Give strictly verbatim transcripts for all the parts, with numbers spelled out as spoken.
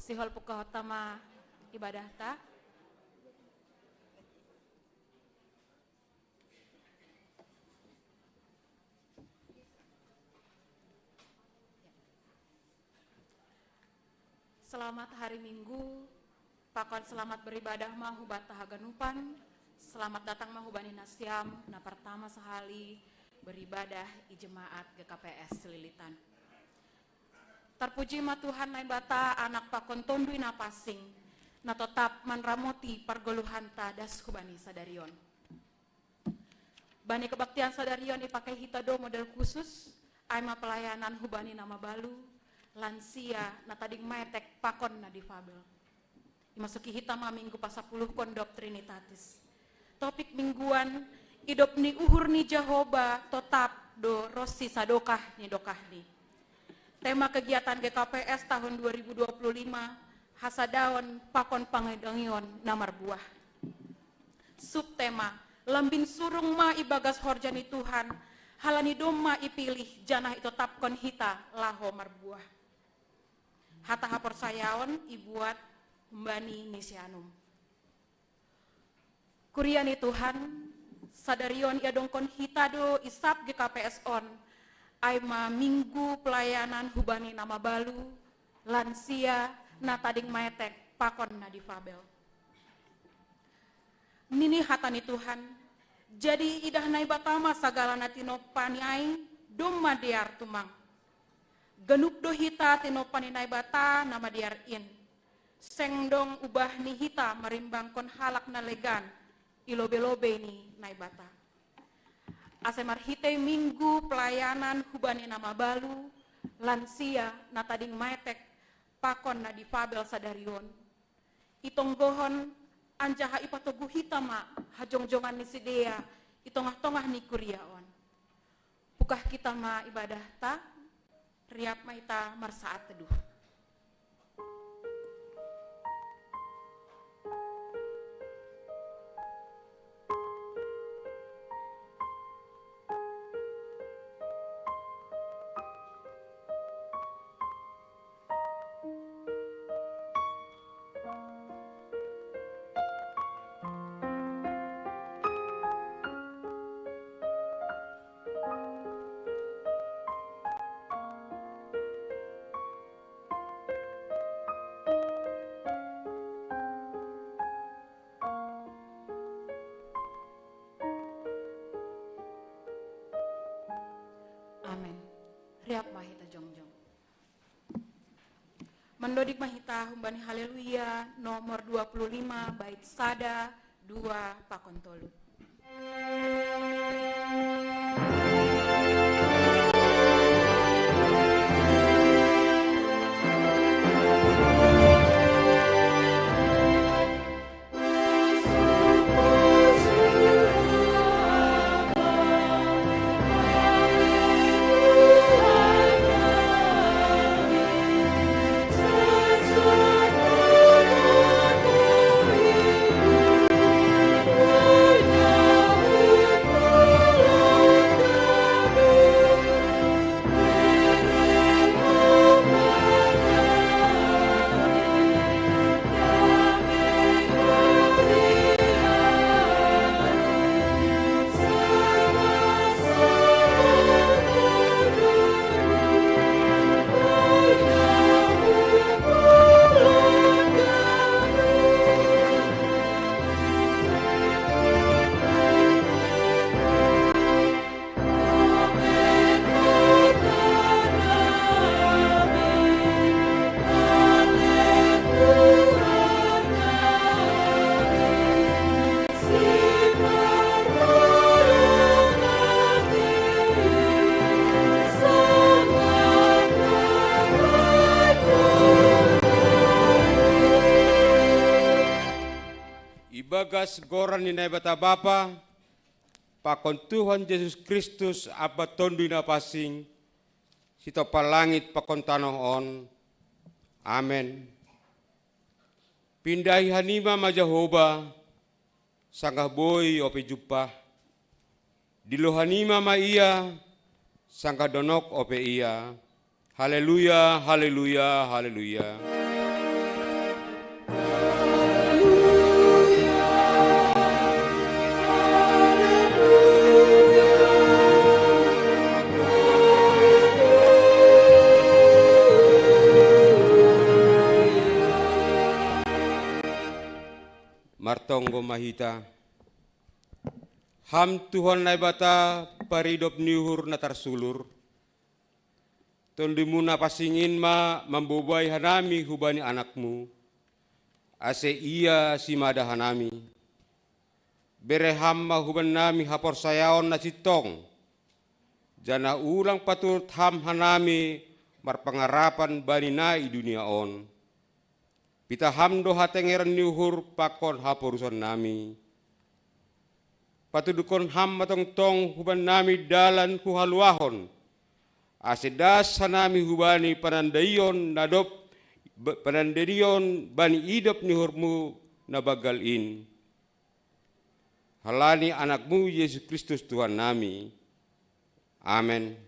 Sihol pukahota ma ibadahta. Selamat hari Minggu, pakon selamat beribadah ma hubatta haganupan, selamat datang ma hubani nasiam na pertama sahali beribadah i jemaat G K P S Cililitan. Tarpuji ma Tuhan Naibata, Anak pakon Tonduy Napansing, na totap manramoti pargoluhanta das hubani sadarion. Bani kebaktian sadarion ipake hita do model khusus, ai ma pelayanan hubani na mabalu, lansia, na tading maetek pakon na difabel. Imasuki hita ma minggu pasapuluhkon dob Trinitatis. Topik mingguan, idop ni uhur ni Jahowa totap do ronsi sadokah ni dokahni. Tema kegiatan G K P S tahun dua ribu dua puluh lima, hasadaon pakon pangidoion na marbuah. Subtema, lambin surung ma ibagas horja ni Tuhan, halani domma ipilih janah itotapkon hita laho marbuah. Hata haporsayaon ibuat humbani ni si Anum. Kuria ni Tuhan, sadarion iadongkon hita do i sab G K P S on, ai ma minggu pelayanan hubani na mabalu, lansia, na tading maetek, pakon na difabel. Nini hata ni Tuhan, jadi idah Naibata ma sagala na tinompani ai, domma dear tumang. Ganup do hita tinompa ni Naibata na madear in. Seng dong ubah ni hita marimbangkon halak na legan, i lobei-lobei ni Naibata. Ase marhitei minggu pelayanan hubani na mabalu, lansia, na tading maetek, pakon na difabel sadarion, itonggohon anjaha ipatogu hita ma hajongjongan ni sidea i tongah-tongah ni kuria on. Pukah kita ma ibadahta, riap ma hita marsaat teduh. Amen. Riap ma hita jongjong. Mandoding ma hita humbani Haleluya nomor dua puluh lima, bait sada, dua, pakon tolu. Ibagas goran ni Naibata Bapa, pakon Tuhan Jesus Kristus, Ampa Tonduy Napansing, sitompa langit pakon tanoh on. Amen. Pindahi hanima ma Jahowa, sanggah boi ope jumpah. Dilo hanima ma Ia, sanggah donok ope Ia. Haleluya, haleluya, haleluya. Tonggo ma hita. Ham Tuhan Naibata, paridop ni uhur na tarsulur, Tondimu na pansing in ma mambobai hanami hubani Anakmu, ase Ia simada hanami. Bere Ham ma hubannami haporsayaon na sintong, janah ulang paturut Ham hanami marpangarapan bani na i dunia on. Pitah Ham do hatengeran ni uhur pakon haporusannami. Patuduhkon Ham ma tongtong hubannami dalan huhaluahon, ase das hanami hubani panandaion na dob, panandaion bani idop ni uhurMu na banggal in. Halani Anakmu Jesus Kristus Tuhannami. Amen.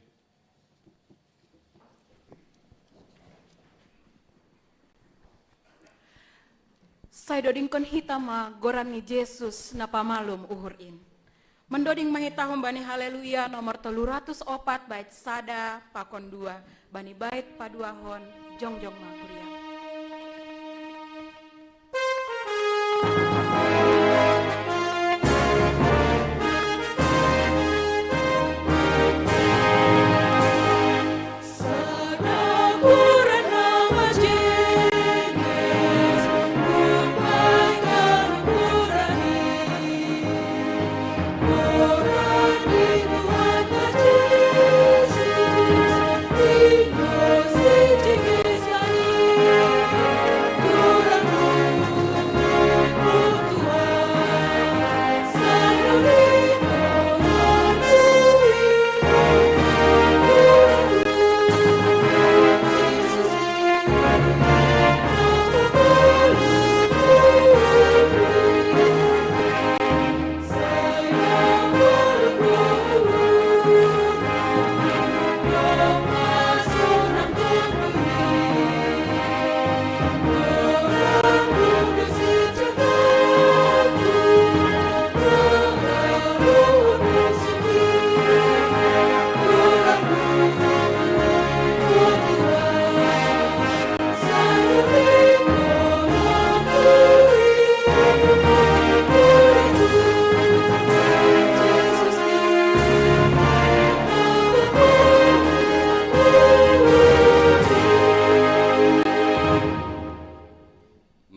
Sai dodingkon hita ma goran ni Jesus na pamalum uhur in. Mandoding ma hita humbani Haleluya nomor tolu ratus opat bait sada pakon dua, bani bait paduahon jongjong ma kuria.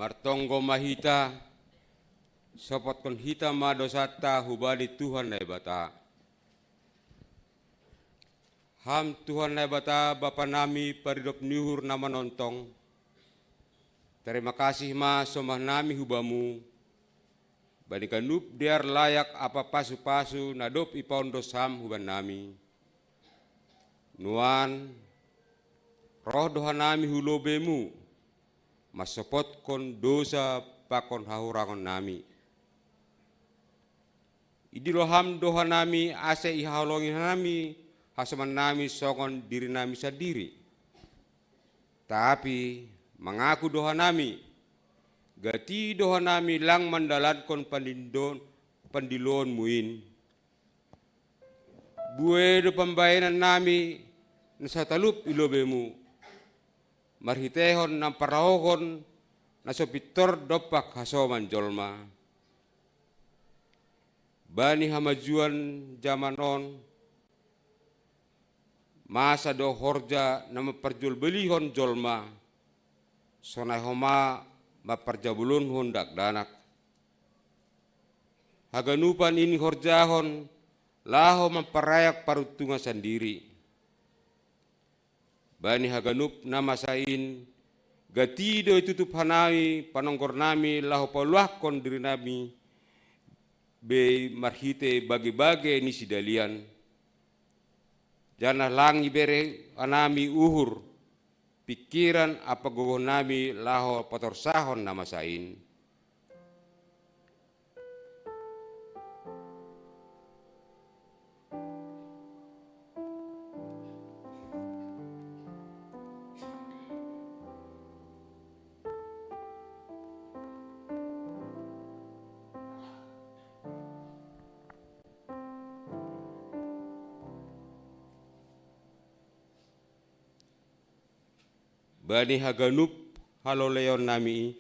Martonggo ma hita, sopotkon hita ma dousanta hubani Tuhan Naibata. Ham Tuhan Naibata, Bapa nami paridop ni uhur na manontong, tarima kasih ma sombah nami hu Bamu, bani ganup dear layak ampa pasu-pasu na dob ipaondos Ham hubannami. Nuan, roh do hanami hu lobei-Mu, mansopotkon dousa pakon hahurangon nami. Idilo Ham do hanami ase ihaholongi hanami hasoman nami songon diri nami sandiri. Tapi mangaku do hanami, gati do hanami lang mandalankon pandindon-, pandiloon-Mu in. Buei do pambahenan nami na so talup i lobei-Mu, marhiteihon na parlahouhon na so pintor dompak hasoman jolma. Bani hamajuon jaman on, masa do horja na mamparjuolbelihon jolma, sonai homa mamparjabolonhon dakdanak. Haganupan i nihorjahon laho mamparayak paruntungan sandiri. Bani haganup na masa in, gati do itutup hanami panonggor nami laho paluahkon diri nami bei marhitei bage-bage ni sidalian. Janah lang ibere hanami uhur, pingkiran ampa gogoh nami laho patorsahon na masa in. Bani haganup haloleon nami i,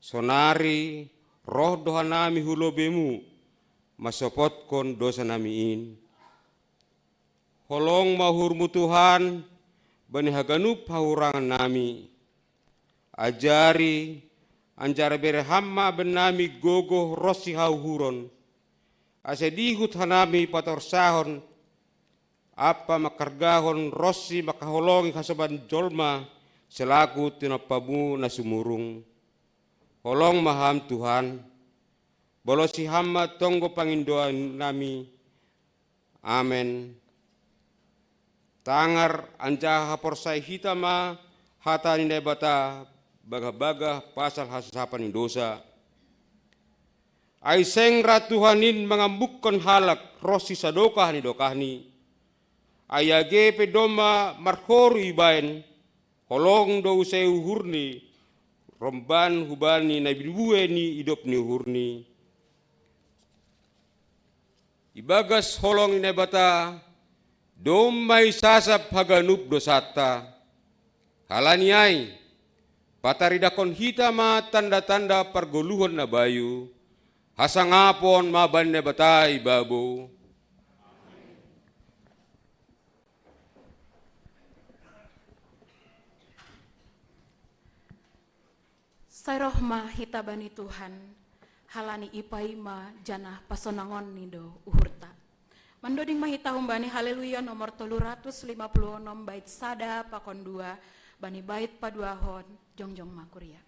sonari Roh do hanami hu lobeimu, mansopotkon dosanami in. Holong ma uhurmu Tuhan, bani haganup hahurangannami. Ajari, anjaha bere Ham ma bannami gogo ronsi hauhuron, ase dihut hanami patorsahon ampa manghargahon ronsi manghaholongi hasoman jolma selaku tinompamu na sumurung. Holong ma Ham Tuhan, balosi Ham ma tonggo pangindoannami. Amen. Tangar anjaha haporsayai hita ma hata ni Naibata bagah-bagah pasal hasasapan ni dosa. Ai seng ra Tuhan in mangambukkon halak ronsi sadokah ni dokahni. Ai age pe domma marhoru ibaen, holong do use uhurni romban hubani na binubue ni idop ni uhurni. Ibagas holong ni Naibata, domma isasap haganup dosanta. Halani ai, pataridahon hita ma tanda-tanda pargoluhon na bayu, hasangapon ma bani Naibata i babou. Sai roh ma hita bani Tuhan, halani ipaima janah pasonangonni do uhurta. Mandoding ma hita humbani Haleluya nomor tolu ratus lima puluh onom bait sada pakon dua, bani bait paduahon, jongjong ma kuria.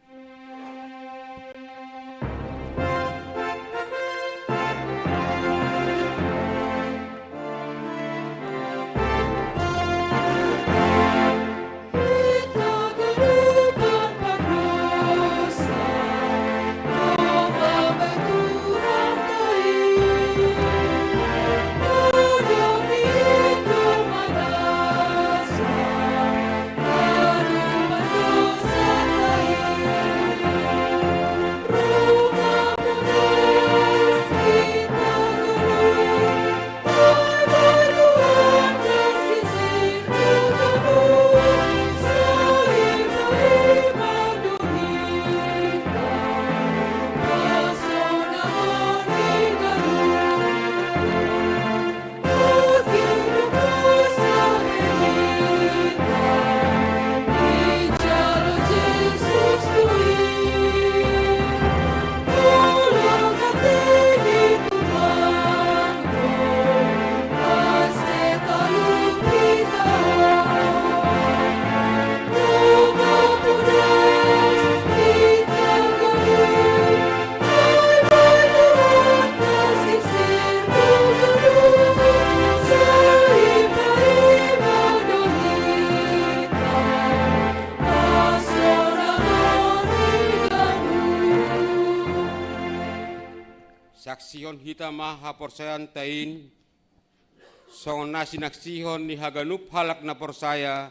Saksihon hita ma haporsayaanta in, songon na sinaksihon ni haganup halak na porsaya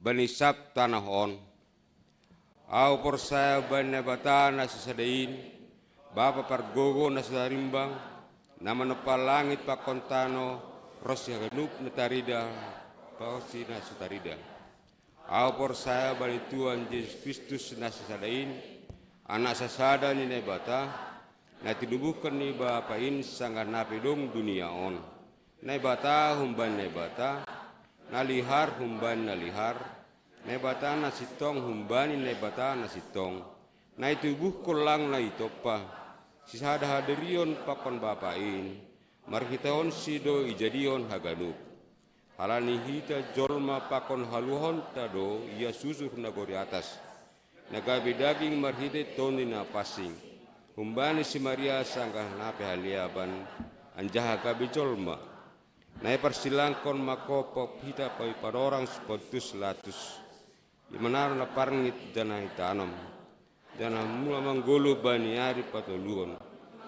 bani sab tanoh on. Ahu porsaya bani Naibata na sisada in, Bapa pargogo na so tarimbang, na manompa langit pakon tanoh, ronsi haganup na tarida, ronsi na so tarida. Ahu porsaya bani Tuhan Jesus Kristus na sisada in, Anak sasada ni Naibata, na tinubuhkon ni Bapa in sanggah na pe dong dunia on. Naibata humbani Naibata, na lihar humbani na lihar, Naibata na sintong humbani Naibata na sintong, na itubuhkon lang na itompa, sisada hadirion pakon Bapa in, marhiteihonsi do ijadihon haganup. Halani hita jolma pakon haluahonta do ia susur nagori atas, na gabe daging marhitei Tondi na pansing, humbani si Maria sanggah na pe haleaban, anjaha gabe jolma. Na iparsilangkon mangkophop hita paima panorang si Pontius Pilatus, imanaron na parngit janah itanom, janah mula manggoluh bani ari patoluhon,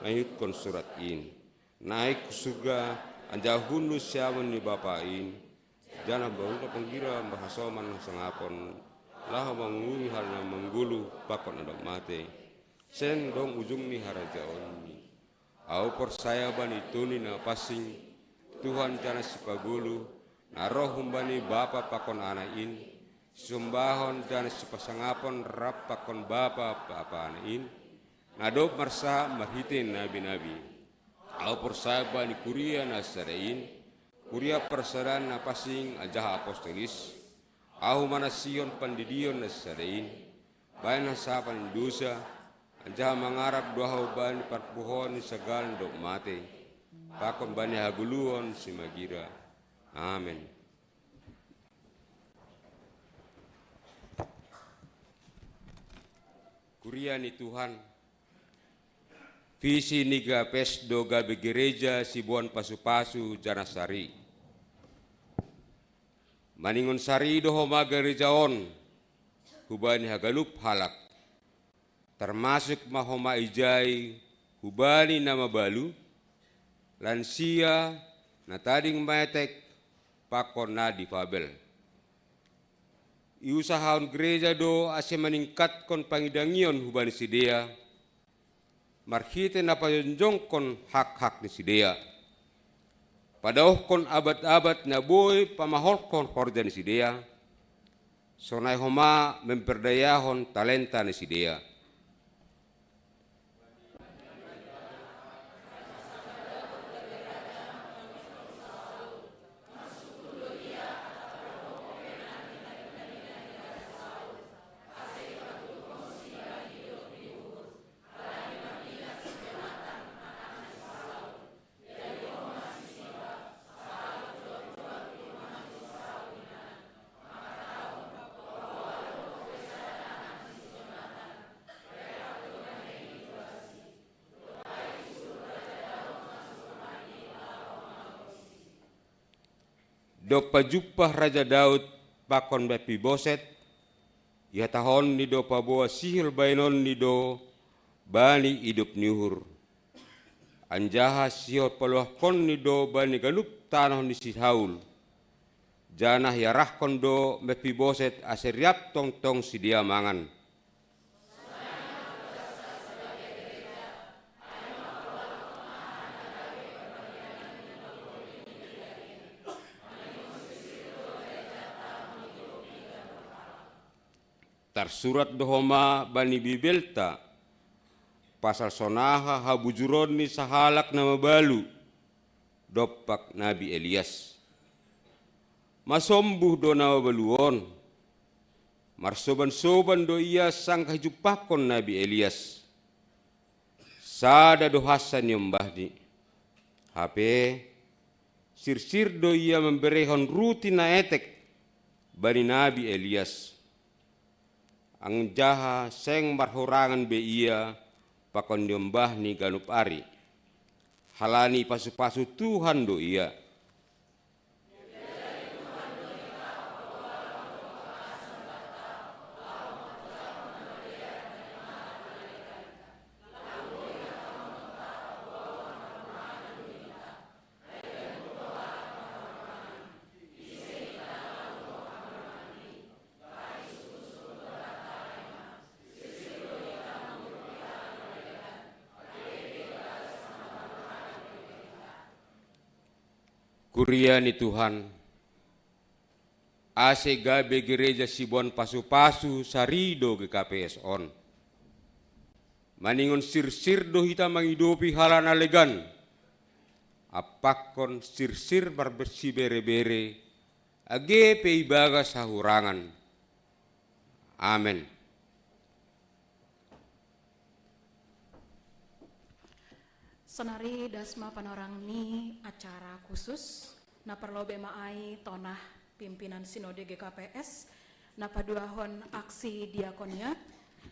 na ihutkon surat in. Naik hu surga, anjaha hundul siamun ni Bapa in, janah baru panggira marhasoman hasangapon, laho manguhumi halak na manggoluh pakon na dob matei. Seng dong ujung ni harajaonni. Ahu porsaya bani Tondi na pansing, Tuhan janah Sipagoluh, na roh humbani Bapa pakon Anak in, sisombahon janah sipasangapon rap pakon Bapa pakon Anak in, Na dob marsahat marhitei nabi-nabi. Ahu porsaya bani kuria na sada in, kuria parsadaan na pansing anjaha apostolis. Ahu manasihon pandidion na sada in, bahen hasapan ni dosa, anjaha mangarap do ahu bani parpuhoon ni sagala na dob matei, pakon bani hagoluhon simagira. Amen. Kuria ni Tuhan, visi ni GKPS do gabe gereja siboan pasu-pasu janah sari. Maningon sari do homa gereja on hubani haganup halak, tarmasuk ma homa ijai hubani na mabalu, lansia, na tading metek, pakon na difabel. Iusahahon gereja do ase maningkatkon pangidangion hubani sidea, marhitei na pajongjongkon hak-hak ni sidea, padaohkon abat-abat na boi pamaholhon horja ni sidea, sonai homa mampardayahon talenta ni sidea. Dob pajumpah Raja Daud pakon Mefiboset, ihatahonni do paboa sihol bahenonni do bani idop ni uhur. Anjaha sihol paluahkonni do bani ganup tanoh ni si Saul, janah iarahkon do Mefiboset ase riap tongtong sidea mangan. Tarsurat do homa bani Bibelta pasal sonaha habujuron ni sahalak na mabalu dompak Nabi Elias. Masombuh do na mabalu on, marsoban-soban do ia sanggah ijumpahkon Nabi Elias. Sada do hansa niombahni. Hape, sirsir do ia mamberehon ruti na etek bani Nabi Elias. Anjaha seng marhurangan be ia pakon niombahni ganup ari, halani pasu-pasu Tuhan do ia. Kuria ni Tuhan, ase gabe gereja siboan pasu-pasu sari do G K P S on. Maningon sirsir do hita mangidopi halak na legan, ampakkon sirsir marbere-bere, age pe ibagas hahurangan. Amen. Sonari das ma panorang ni acara khusus, na parlobei ma ai tonah pimpinan Sinode G K P S, na paduahon aksi diakoniat,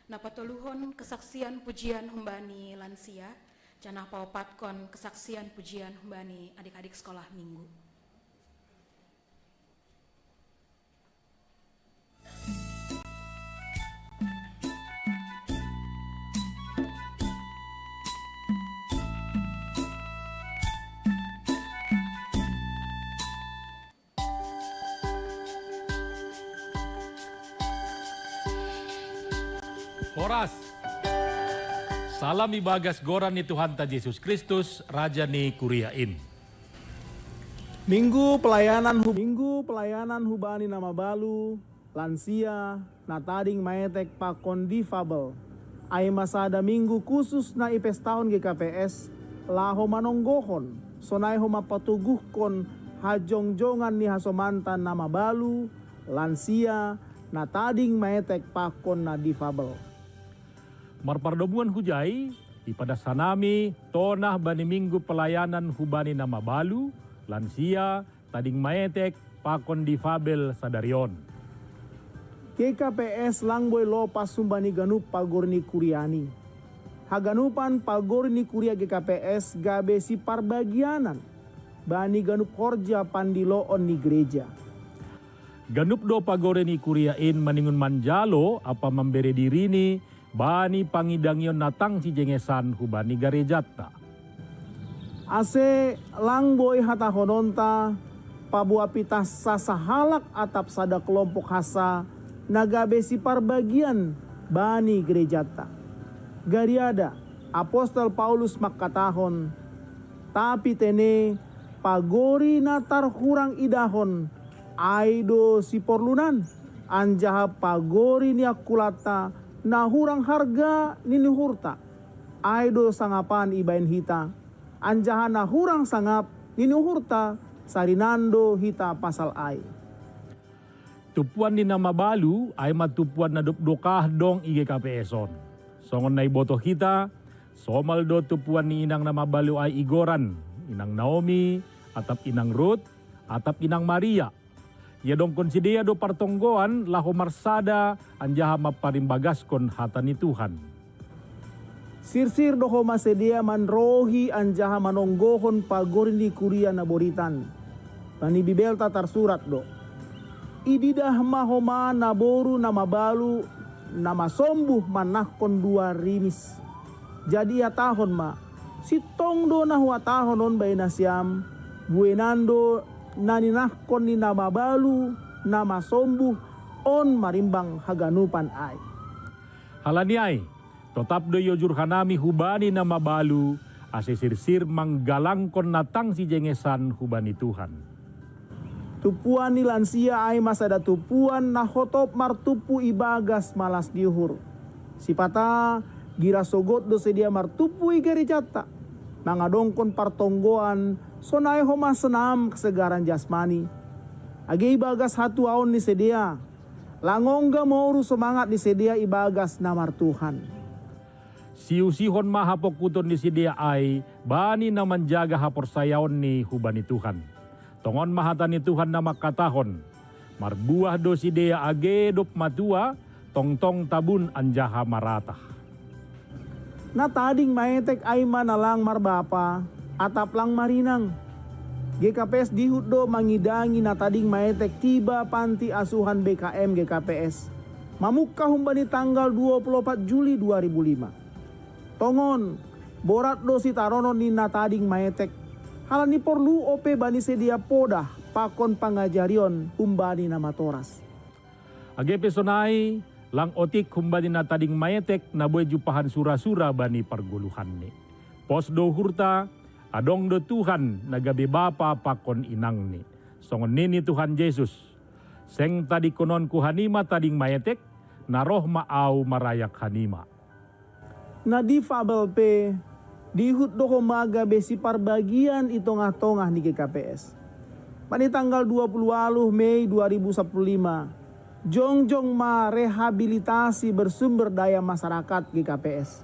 na patoluhon kesaksian pujian humbani lansia, janah paopatkon kesaksian pujian humbani adik-adik sekolah minggu. Horas. Salam ibagas goran ni Tuhanta Jesus Kristus, Raja ni kuria in. Minggu pelayanan hu-, minggu pelayanan hubani na mabalu, lansia, na tading maetek pakon difabel. Ai ma sada minggu khusus na ipestahon G K P S, laho manonggohon, sonai homa patoguhkon hajongjongan ni hasomanta na mabalu, lansia, na tading maetek pakon na difabel. Marpardomuan hujai, ipadas hanami tonah bani minggu pelayanan hubani na mabalu, lansia, tading maetek, pakon difabel sadari on. G K P S lang boi lopas humbani ganup pagori ni kuriani. Haganupan pagori ni kuria G K P S gabe siparbagianan bani ganup horja pandiloon ni gereja. Ganup do pagori ni kuria in maningon manjalo ampa mambere dirini bani pangidangion na tang sijengesan hubani garejanta. Ase lang boi hatahononta paboa pitah sasahalak atap sada kelompok hansa na gabe siparbagian bani gerejanta. Gariada, apostel Paulus mangkatahon, tapi tene pagori na tarhurang idahon, ai do siporlunan, anjaha pagori ni angkulanta na hurang harga ni uhurta, ai do sangapan ibahen hita, anjaha na hurang sangap ni uhurta sarinan do hita pasal ai. Tumpuan ni na mabalu ai ma tumpuan na dob dokah dong i G K P S on. Songon na ibotoh hita, somal do tumpuan ni inang na mabalu ai igoran, inang Naomi, atap inang Rut, atap inang Maria. Iadongkon sidea do partonggoan laho marsada anjaha mamparimbagaskon hata ni Tuhan. Sirsir do homa sidea manrohi anjaha manonggohon pagori ni kuria na boritan. Bani Bibelta tarsurat do: Ididah ma homa naboru na mabalu na masombuh manahkon dua rimis. Jadi ihatahon ma: Sintong do na huhatahon on bahen nasiam, bueinan do na ninahkon ni na mabalu na masombuh on marimbang haganupan ai. Halani ai, totap do iojur hanami hubani na mabalu, ase sirsir manggalangkon na tang sijengesan hubani Tuhan. Tumpuan ni lansia ai ma sada tumpuan na hotop martumpu ibagas malas ni uhur. Sipata gira sogot do sidea martumpu i garejanta, mangadongkon partonggoan sonai homa senam kesegaran jasmani. Age ibagas hatuaon ni sidea, lang ongga moru semangat ni sidea ibagas na martuhan. Siusihon ma hapongkuton ni sidea ai bani na manjaga haporsayaonni hubani Tuhan. Tongon ma hata ni Tuhan na mangkatahon: Marbuah do sidea age dob matua, tongtong tabun anjaha maratah. Na tading maetek ai ma na lang marbapa, atap lang marinang. G K P S dihut do mangidangi na tading maetek tiba panti asuhan B K M G K P S, mamungkah humbani tanggal dua puluh opat Juli dua ribu lima. Tongon, borat do sitaronon ni na tading maetek, halani porlu ope bani sidea podah pakon pangajarion humbani na matoras. Age pe sonai, lang otik humbani na tading maetek na boi jumpahan surasura bani pargoluhanni. Pos do uhurta, adong do Tuhan na gabe bapa pakon inangni. Songon nini Tuhan Jesus: Seng tadingkononku hanima tading maetek, na roh ma Ahu marayak hanima. Na difabel pe, dihut do homa gabe siparbagian i tongah-tongah ni G K P S. Bani tanggal dua puluh ualuh Mei dua ribu sapuluh lima, jongjong ma rehabilitasi bersumber daya masyarakat G K P S.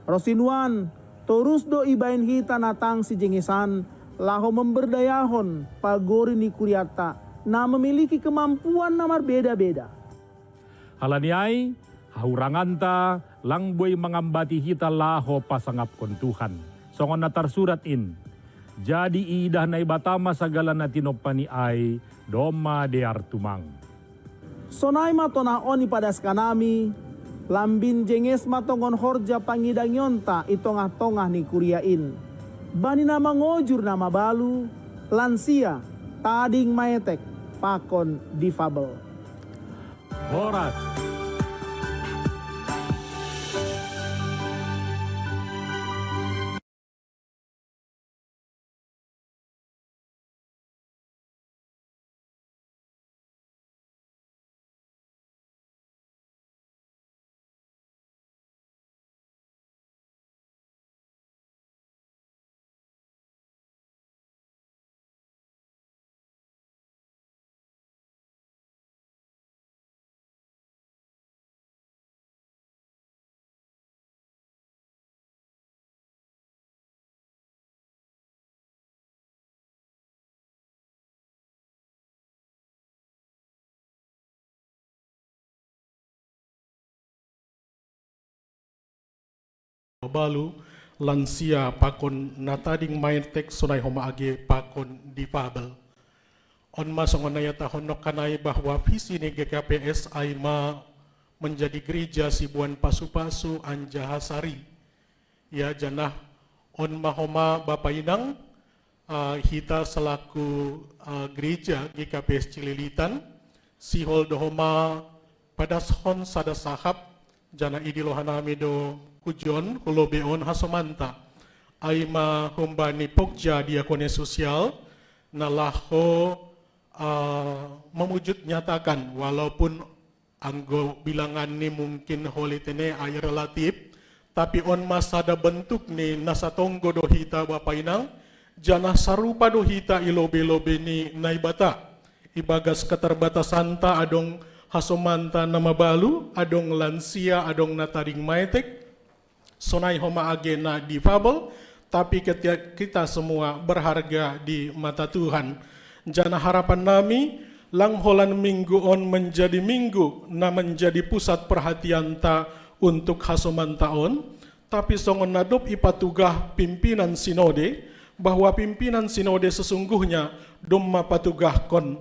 Ro sinuan, torus do ibahen hita na tang sijengesan laho memberdayahon pagori ni kurianta na memiliki kemampuan na marbeda-beda. Halani ai, hahuranganta lang boi mangambati hita laho pasangapkon Tuhan. Songon na tarsurat in: Jadi iidah Naibata ma sagala na tinompani ai, domma dear tumang. Sonai ma tonah on ipadaskanami, lambin jenges ma tongon horja pangidangionta i tongah-tongah ni kuria in, bani na mangojur na mabalu, lansia, tading maetek, pakon difabel. Horas. balu, lansia pakon na tading maetek sonai homa age pakon difabel. On ma songon na ihatahon nangkaningan bahwa visi ni G K P S ai ma menjadi gereja siboan pasupasu anjaha sari. Ya, janah on ma homa Bapa Inang, ah, hita selaku, ah, gereja G K P S Cililitan, sihol do homa padashon sada sahap, janah idilo hanami do hujon hu lobei on hasomanta. Ai ma humbani pokja diakonia sosial, na laho, ah, memujud nyatakan, walaupun anggo bilangan ni mungkin holi tene ai relatif, tapi on ma sada bentuk ni na satonggo do hita Bapa Inang, janah sarupa do hita i lobei-lobei ni Naibata. Ibagas keterbatasanta adong hasomanta na mabalu, adong lansia, adong na tading maetek, sonai homa age na difabel, tapi ketika kita semua berharga di mata Tuhan. Janah harapan nami, lang holan minggu on menjadi minggu na menjadi pusat perhatianta untuk hasomanta on, tapi songon na dob ipatugah pimpinan sinode, bahwa pimpinan sinode sesungguhnya domma patugahkon,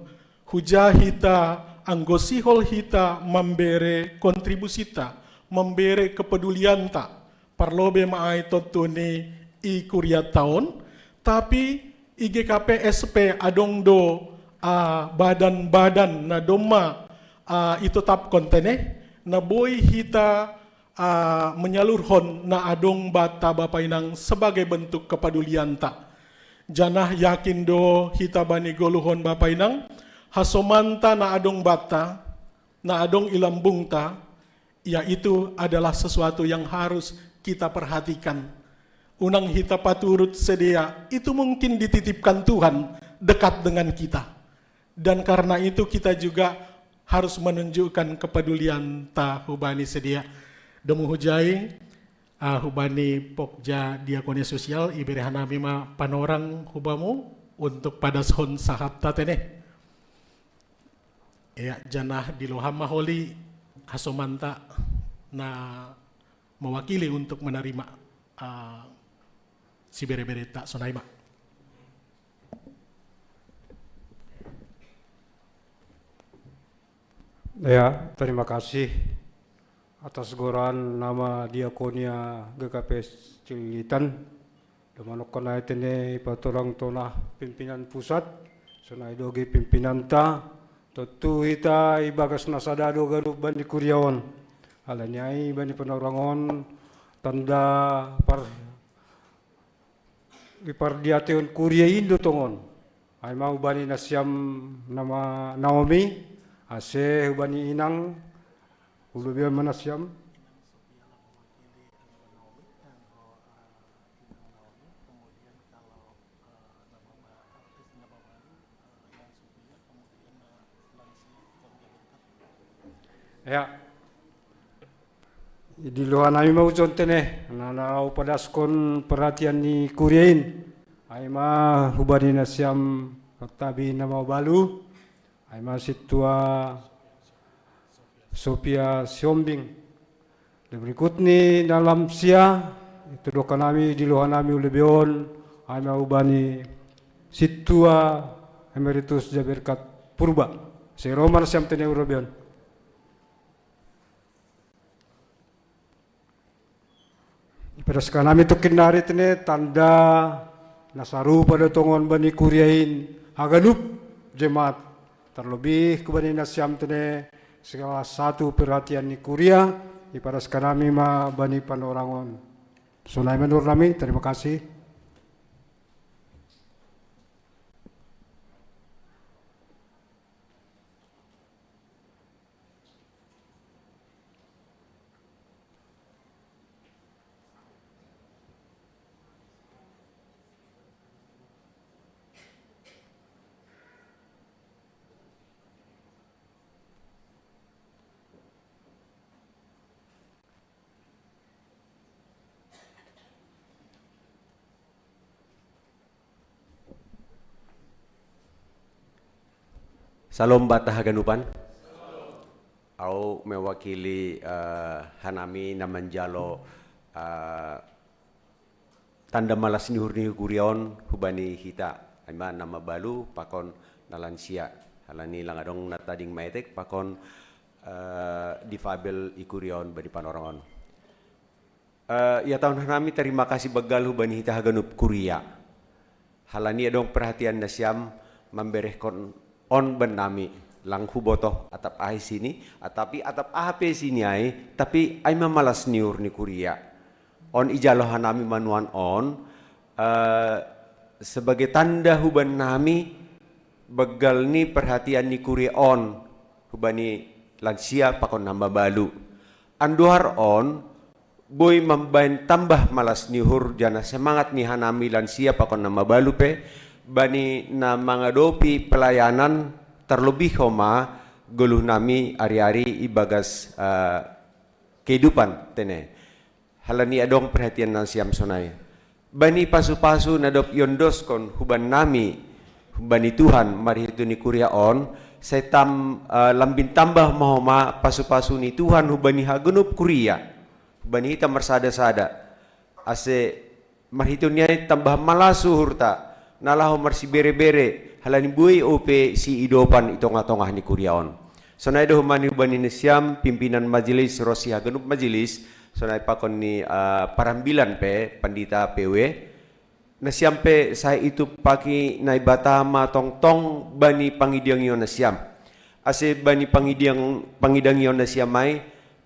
huja hita, anggo sihol hita mambere kontribusita, mambere kepedulianta, parlobei ma ai tontu ni i kurianta on, tapi i G K P S pe adong do, ah, badan-badan na domma, ah, itetapkon tene, na boi hita, ah, menyalurhon na adong banta Bapa Inang sebagai bentuk kepedulianta. Janah yakin do hita bani goluhon Bapa Inang, hasomanta na adong banta, na adong i lambungta, ya itu adalah sesuatu yang harus kita perhatikan. Unang hita paturut sidea, itu mungkin dititipkan Tuhan dekat dengan kita. Dan karena itu kita juga harus menunjukkan kepedulianta hubani sidea. Domu hujai, ah, hubani pokja diakonia sosial, ibere hanami ma panorang hubamu untuk padashon sahapta tene. Ya, janah dilo ham ma holi hasomanta na mewakili untuk menerima, ah, sibere-bereta sonai ma. Ya, terima kasih atas goran nama diakonia G K P S Cililitan. Domanokon ai tene ipatolang tona pimpinan pusat, sonai do age pimpinanta, tontu hita ibagas na sada do ganup bani kuria on. Alani ai bani panorang on tanda par-, ipardiatehon kuria in do tongon. Ai ma hubani nasiam nama Naomi, ase hubani Inang, hu lobeion ma nasiam. Ya. Dilo hanami ma hujon tene, na, na laho padaskon perhatian ni kuria in. Ai ma hubani nasiam tabi na mabalu, ai ma sintua Sofia Siombing. Dan berikut ni na lam sia, itu doka nami, dilo hanami hu lobeion, ai ma hubani sintua Emeritus Jaberkat Purba. Sai ro ma nasiam tene hu lobeion. Ipadaskan nami tongkin nari tene tanda na sarupa do tongon bani kuria in haganup jemaat, terlebih hubani nasiam tene salah satu perhatian ni kuria, ipadaskan nami ma bani panorang on. Sonai ma nuaeng nami, terima kasih. Salom banta haganupan. Au mewakili, eh, hanami na manjalo, eh, tanda malas ni uhur ni kuria on hubani hita, ai ma na mabalu pakon na lansia, halani lang adong na tading maetek pakon, eh, difabel i kuria on bani panorang on. Eh, ia taon hanami tarima kasih banggal hubani hita haganup kuria. Halani adong perhatian nasiam mamberehkon on bannami, lang hubotoh atap aha isini, atapi atap aha pe isini ai, tapi ai ma malas ni uhur ni kuria. On ijalo hanami ma nuan on, eh, sebagai tanda hubannami banggal ni perhatian ni kuria on hubani lansia pakon na mabalu. Andohar on, boi mambaen tambah malas ni uhur janah semangat ni hanami lansia pakon na mabalu pe, bani na mangadopi pelayanan, terlebih homa goluhnami ari-ari ibagas, eh, kehidupan tene. Halani adong perhatian nasiam sonai. Bani pasu-pasu na dob iondoskon hubannami, hubani Tuhan, marhitei ni kuria on, sai tam, eh, lambin tambah ma homa pasu-pasu ni Tuhan hubani haganup kuria, hubani hita marsada-sada. Ase marhitei ni ai tambah malas uhurta, na laho marsibere-bere, halani boi ope siidopan i tongah-tongah ni kuria on. Sonai do homa ni hubani nasiam, pimpinan majelis, ronsi haganup majelis, sonai pakon ni, eh, parambilan pe, pandita P W, nasiam pe sai itumpaki Naibata ma tongtong bani pangidiangion nasiam. Ase bani pangidiang-, pangidiangion nasiam ai,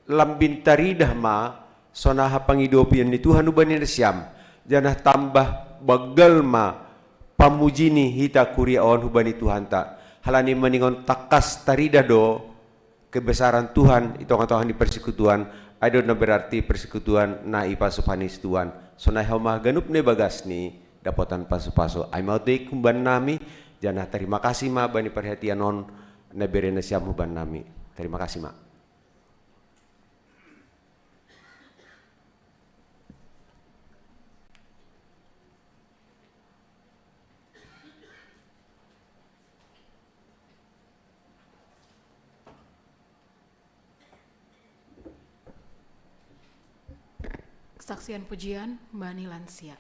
lambin taridah ma sonaha pangidopion ni Tuhan hubani nasiam, janah tambah banggal ma pamuji ni hita kuria on hubani Tuhanta. Halani maningon tangkas taridah do kebesaran Tuhan i tongah-tongah ni persekutuan, ai do na berarti persekutuan na ipasupahan ni Tuhan. Sonai homa ganup na ibagasni dapotan pasu-pasu. Ai ma otik hubannami, janah tarima kasih ma bani perhatian on na ibere nasiam hubannami. Tarima kasih ma. Kesaksian pujian bani lansia.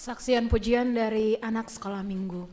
Saksian pujian dari anak sekolah minggu.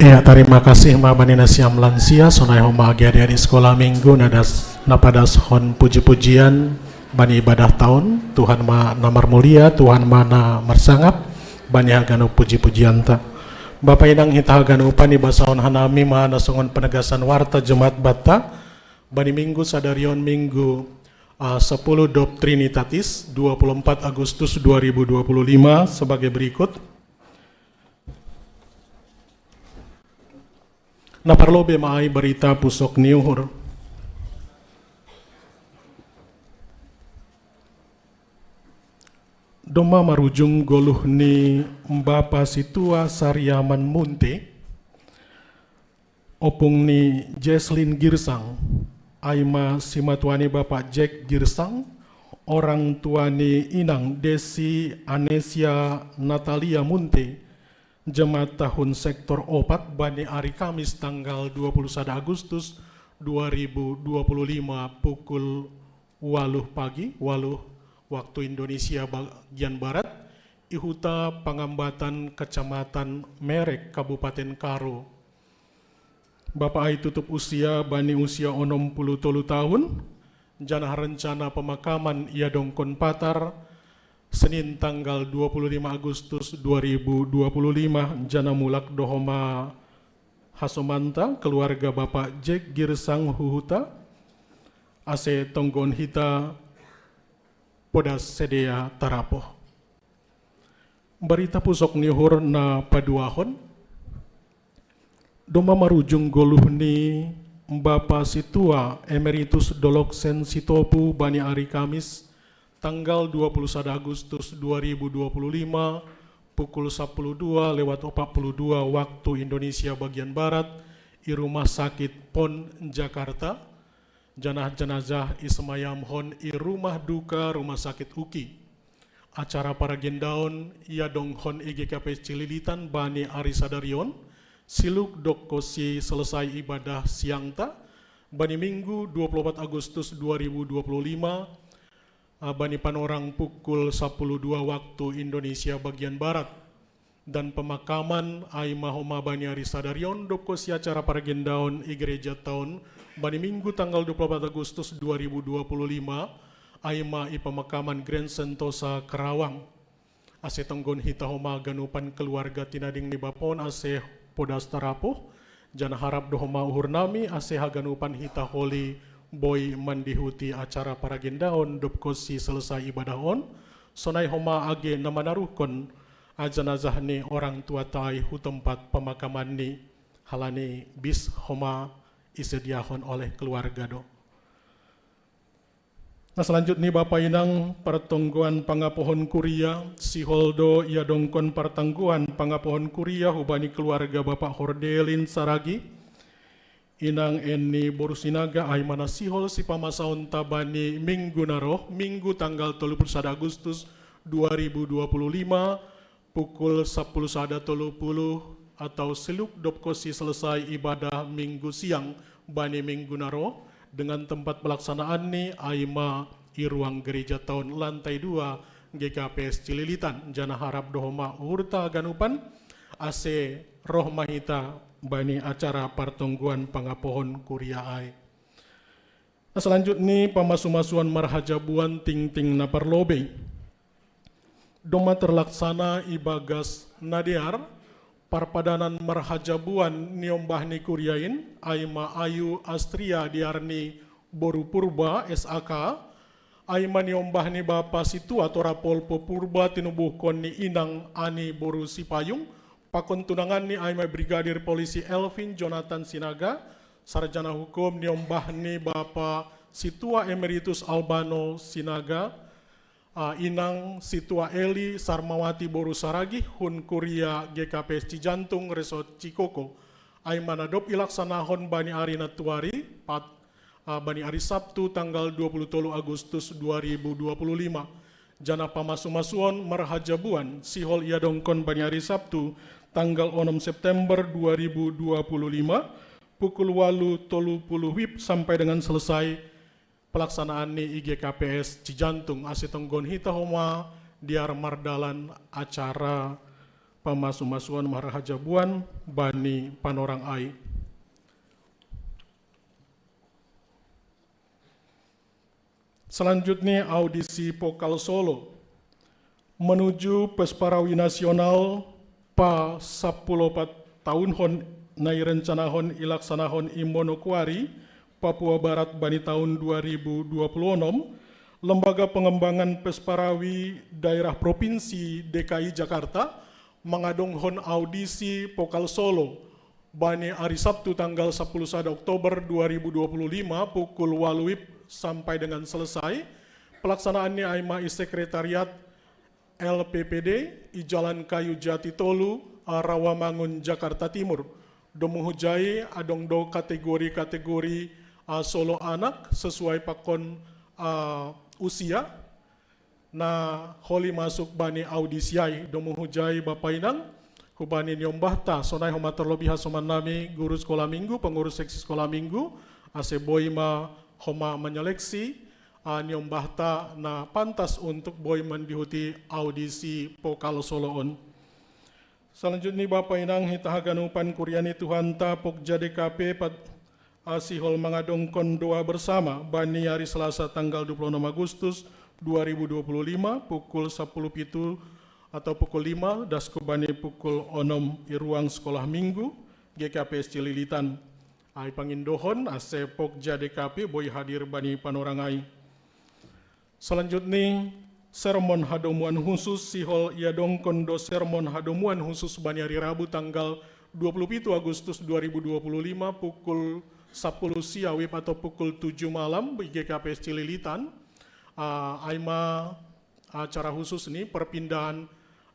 Iya, tarima kasih ma bani nasiam lansia, sonai homa agi adi-adi sekolah minggu na das-, na padashon puji-pujian bani ibadah taun. Tuhan ma na marmulia, Tuhan ma na marsangap bani haganup puji-pujianta. Bapa inang hita haganupan, ibasahon hanami ma na songon penegasan warta Jumat banta bani minggu sadari on, minggu, ah, sapuluh dob Trinitatis, dua puluh empat Agustus dua ribu dua puluh lima, sebagai berikut. Na parlobei ma ai barita pusok ni uhur. Doma marujung goluh ni Bapa Situa Sariaman Munte, opung ni Jesslyn Girsang, aima simatua ni Bapa Jack Girsang, orang tua ni Inang Desi Anesia Natalia Munte, jemaat tahun sektor opat bani hari Kamis tanggal dua puluh sada Agustus dua ribu dua puluh lima pukul waluh pagi, waluh waktu Indonesia bagian barat, ihuta Pangambatan, Kecamatan Merek, Kabupaten Karo. Bapa ai tutup usia bani usia onom puluh tolu tahun, janah rencana pemakaman ia dongkon patar, Senin tanggal dua puluh lima Agustus dua ribu dua puluh lima, janah mulak dohoma hasomanta keluarga Bapa Jack Girsang huhuta, ase tonggon hita podas sedia tarapoh. Barita pusok ni uhur na paduahon, doma marujung goluh ni Bapa Situa Emeritus Doloksen Sitopu bani hari Kamis, tanggal dua puluh sada Agustus dua ribu dua puluh lima, pukul sapuluh dua lewat opat puluh dua waktu Indonesia bagian barat, i Rumah Sakit Pon Jakarta, janah jenazah isemayamhon i rumah duka Rumah Sakit UKI. Acara paragendaon ia dongkon i GKPS Cililitan bani hari sadarion, siluk dokko si selesai ibadah siangta, bani Minggu dua puluh opat Agustus dua ribu dua puluh lima, ah, bani panorang pukul sapuluh dua waktu Indonesia bagian barat. Dan pemakaman aima homa bani hari sadarion, dokko si acara paragendaon i gereja taon, bani Minggu tanggal dua puluh opat Agustus dua ribu dua puluh lima, aima i pemakaman Grand Sentosa Karawang. Ase tonggon hita homa ganupan keluarga tinading ni Bapa on ase podas tarapoh, janah harap dohoma uhur nami ase haganupan hita holi boi mandihuti acara paragendaon dokko si selesai ibadah on, sonai homa age na manaruhkon, ah, jenazah ni orang tuata ai hu tempat pemakaman ni, halani bis homa isediahon oleh keluarga do. Nah, selanjut ni Bapa Inang, pertonggoan pangapohon kuria, sihol do ia dongkon pertonggoan pangapohon kuria hubani keluarga Bapa Hordelin Saragi, Inang Eni boru Sinaga, aima na sihol sipamasaonta bani Minggu na roh, Minggu tanggal tolu puluh sada Agustus dua ribu dua puluh lima, pukul sapuluh sada tolu puluh atau siluk dokko si selesai ibadah Minggu siang bani Minggu na roh, dengan tempat pelaksanaan ni aima i ruang gereja taon lantai dua GKPS Cililitan, janah harap dohoma uhurta ganupan, ase roh ma hita bani acara pertonggoan pangapohon kuria ai. Nah, selanjut ni pamasumasuan marhajabuan tingting na parlobei. Doma terlaksana ibagas na dear, parpadanan marhajabuan niombah ni kuria in, aima Ayu Astria dear ni boru Purba, S A K, aima niombah ni Bapa Situa Torapolpo Purba tinubuhkon ni Inang Ani boru Sipayung, pakon tunangan ni aima Brigadir Polisi Elvin Jonathan Sinaga, sarjana hukum niombah ni Bapa Situa Emeritus Albano Sinaga, ah, Inang Situa Eli Sarmawati boru Saragi, hun kuria GKPS Cijantung Resort Cikoko, aima na dob ilaksanahon bani ari na tuari, pat, ah, bani ari Sabtu tanggal dua puluh tolu Agustus dua ribu dua puluh lima. Janah pamasumasuon marhajabuan sihol ia dongkon bani ari Sabtu tanggal onom September dua ribu dua puluh lima, pukul walu tolu puluh wib sampai dengan selesai pelaksanaan ni i GKPS Cijantung, ase tonggon hita homa dear mardalan acara pamasumasuan marhajabuan bani panorang ai. Selanjutnya audisi vokal solo menuju Pesparawi Nasional pa sapuluh opat tahun hon na irencanahon ilaksanahon i Monokwari, Papua Barat bani tahun dua ribu dua puluh enam, Lembaga Pengembangan Pesparawi Daerah Provinsi D K I Jakarta mangadonghon audisi vokal solo bani ari Sabtu tanggal sapuluh sada Oktober dua ribu dua puluh lima pukul walu wib sampai dengan selesai. Pelaksanaan ni aima i sekretariat L P P D, i Jalan Kayu Jati tolu, a, Rawamangun, Jakarta Timur. Domuhujai adong do kategori-kategori, a, solo anak sesuai pakon, a, usia. Na holi masuk bani audisi ai. Domuhujai Bapa Inang, hubani niombahta sonai homa terlebih hasoman nami guru sekolah minggu, pengurus seksi sekolah minggu, ase boi ma homa menyeleksi, a, niombahta na pantas untuk boi mendihuti audisi pokalo solo on. Selanjutnya Bapa Inang hita haganupan kuria ni Tuhanta, Pokja D K P pat, a, sihol mangadongkon doa bersama bani hari Selasa tanggal dua puluh enam Agustus dua ribu dua puluh lima pukul sepuluh pitu atau pukul lima, dasko bani pukul onom i ruang sekolah minggu G K P S Cililitan. Ai pangindohon ase Pokja D K P boi hadir bani panorang ai. Selanjutnya, sermon hadomuan khusus, sihol iadongkon do sermon hadomuan khusus bani hari Rabu tanggal dua puluh pitu Agustus dua ribu dua puluh lima pukul sepuluh sia WIB atau pukul tujuh malam di G K P S Cililitan. A, ai ma acara khusus ni perpindahan,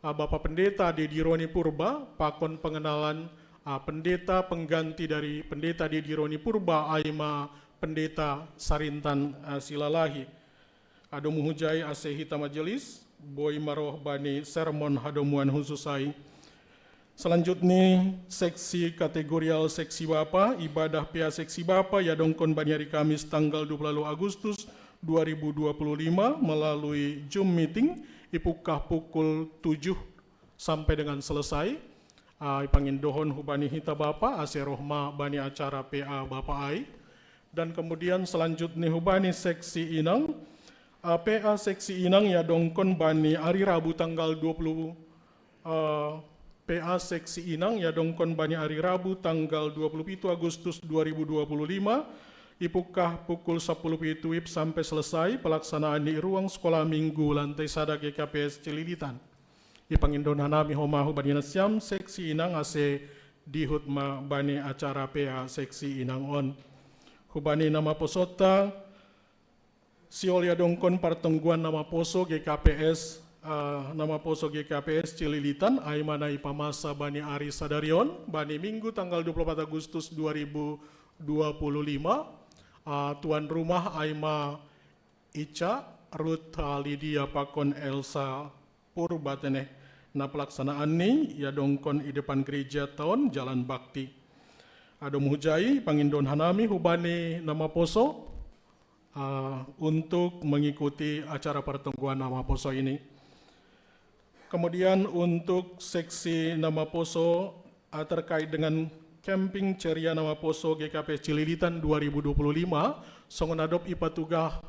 a, Bapak Pendeta Dedi Roni Purba, pakon pengenalan, a, pendeta pengganti dari Pendeta Dedi Roni Purba, ai ma Pendeta Sarintan, a, Silalahi. A, domuhujai ase hita majelis boi ma roh bani sermon hadomuan khusus ai. Selanjutnya, seksi kategorial seksi bapa, ibadah P A seksi bapa iadongkon bani hari Kamis tanggal dua puluh Agustus dua ribu dua puluh lima melalui Zoom meeting, ipukah pukul tujuh sampai dengan selesai. A, ipangindohon hubani hita bapa ase roh ma bani acara P A bapa ai. Dan kemudian selanjutnya hubani seksi inang, a, P A seksi inang iadongkon bani hari Rabu tanggal dua puluh, a, P A seksi inang iadongkon bani hari Rabu tanggal dua puluh pitu Agustus dua ribu dua puluh lima, ipukah pukul sepuluh pitu WIB sampai selesai pelaksanaan di ruang sekolah minggu lantai sada G K P S Cililitan. Ipangindohon nami homa hubani nasiam seksi inang ase dihut ma bani acara P A seksi inang on. Hubani na maposota, sihol iadongkon partonggoan na maposo G K P S, a, na maposo G K P S Cililitan, ai ma na ipamasa bani ari sadari on, bani Minggu tanggal dua puluh empat Agustus dua ribu dua puluh lima, a, tuan rumah ai ma Ica, Ruth, a, Lydia pakon Elsa Purba tene. Na pelaksanaan ni iadongkon i depan gereja toun Jalan Bakti. A, domuhujai pangindohon nami hubani na maposo, a, untuk mengikuti acara pertonggoan na maposo ini. Kemudian untuk seksi na maposo, a, terkait dengan camping ceria na maposo G K P S Cililitan dua ribu dua puluh lima, songon na dob ipatugah,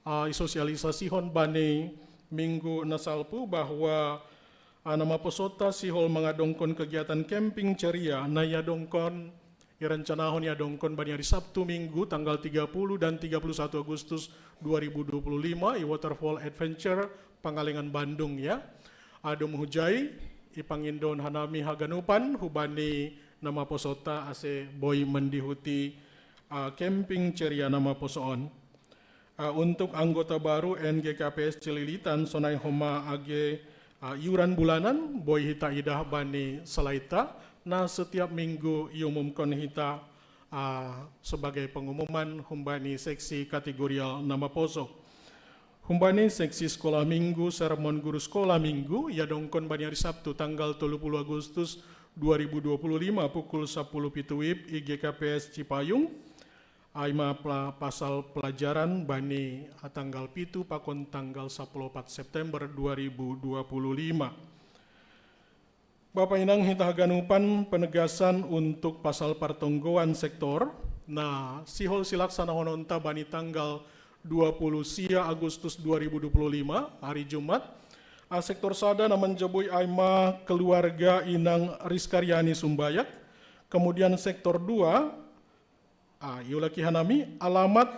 a, isosialisasihon bani minggu na salpu bahwa, a, na maposota sihol mangadongkon kegiatan camping ceria na iadongkon, irencanahon iadongkon bani hari Sabtu Minggu tanggal tiga puluh dan tiga puluh satu Agustus dua ribu dua puluh lima i Waterfall Adventure Pangalengan, Bandung ya. A, domuhujai ipangindohon nami haganupan hubani na maposota ase boi mendihuti, a, camping ceria na maposo on. A, untuk anggota baru N G K P S Cililitan sonai homa age, a, iuran bulanan boi hita idah bani selaita na setiap minggu iumumkon hita, a, sebagai pengumuman humbani seksi kategorial na maposo. Humbani seksi sekolah minggu, sermon guru sekolah minggu iadongkon bani hari Sabtu tanggal tolu puluh Agustus dua ribu dua puluh lima pukul sepuluh pitu WIB i G K P S Cipayung, ai ma pla-, pasal pelajaran bani, a, tanggal pitu pakon tanggal sepuluh opat September dua ribu dua puluh lima. Bapa inang hita haganupan, penegasan untuk pasal partonggoan sektor, na sihol silaksanahononta bani tanggal dua puluh sia Agustus dua ribu dua puluh lima, hari Jumat, a, sektor sada na manjaboi ai ma keluarga inang Rizkaryani Sumbayak, kemudian sektor dua, a, iulaki hanami, alamat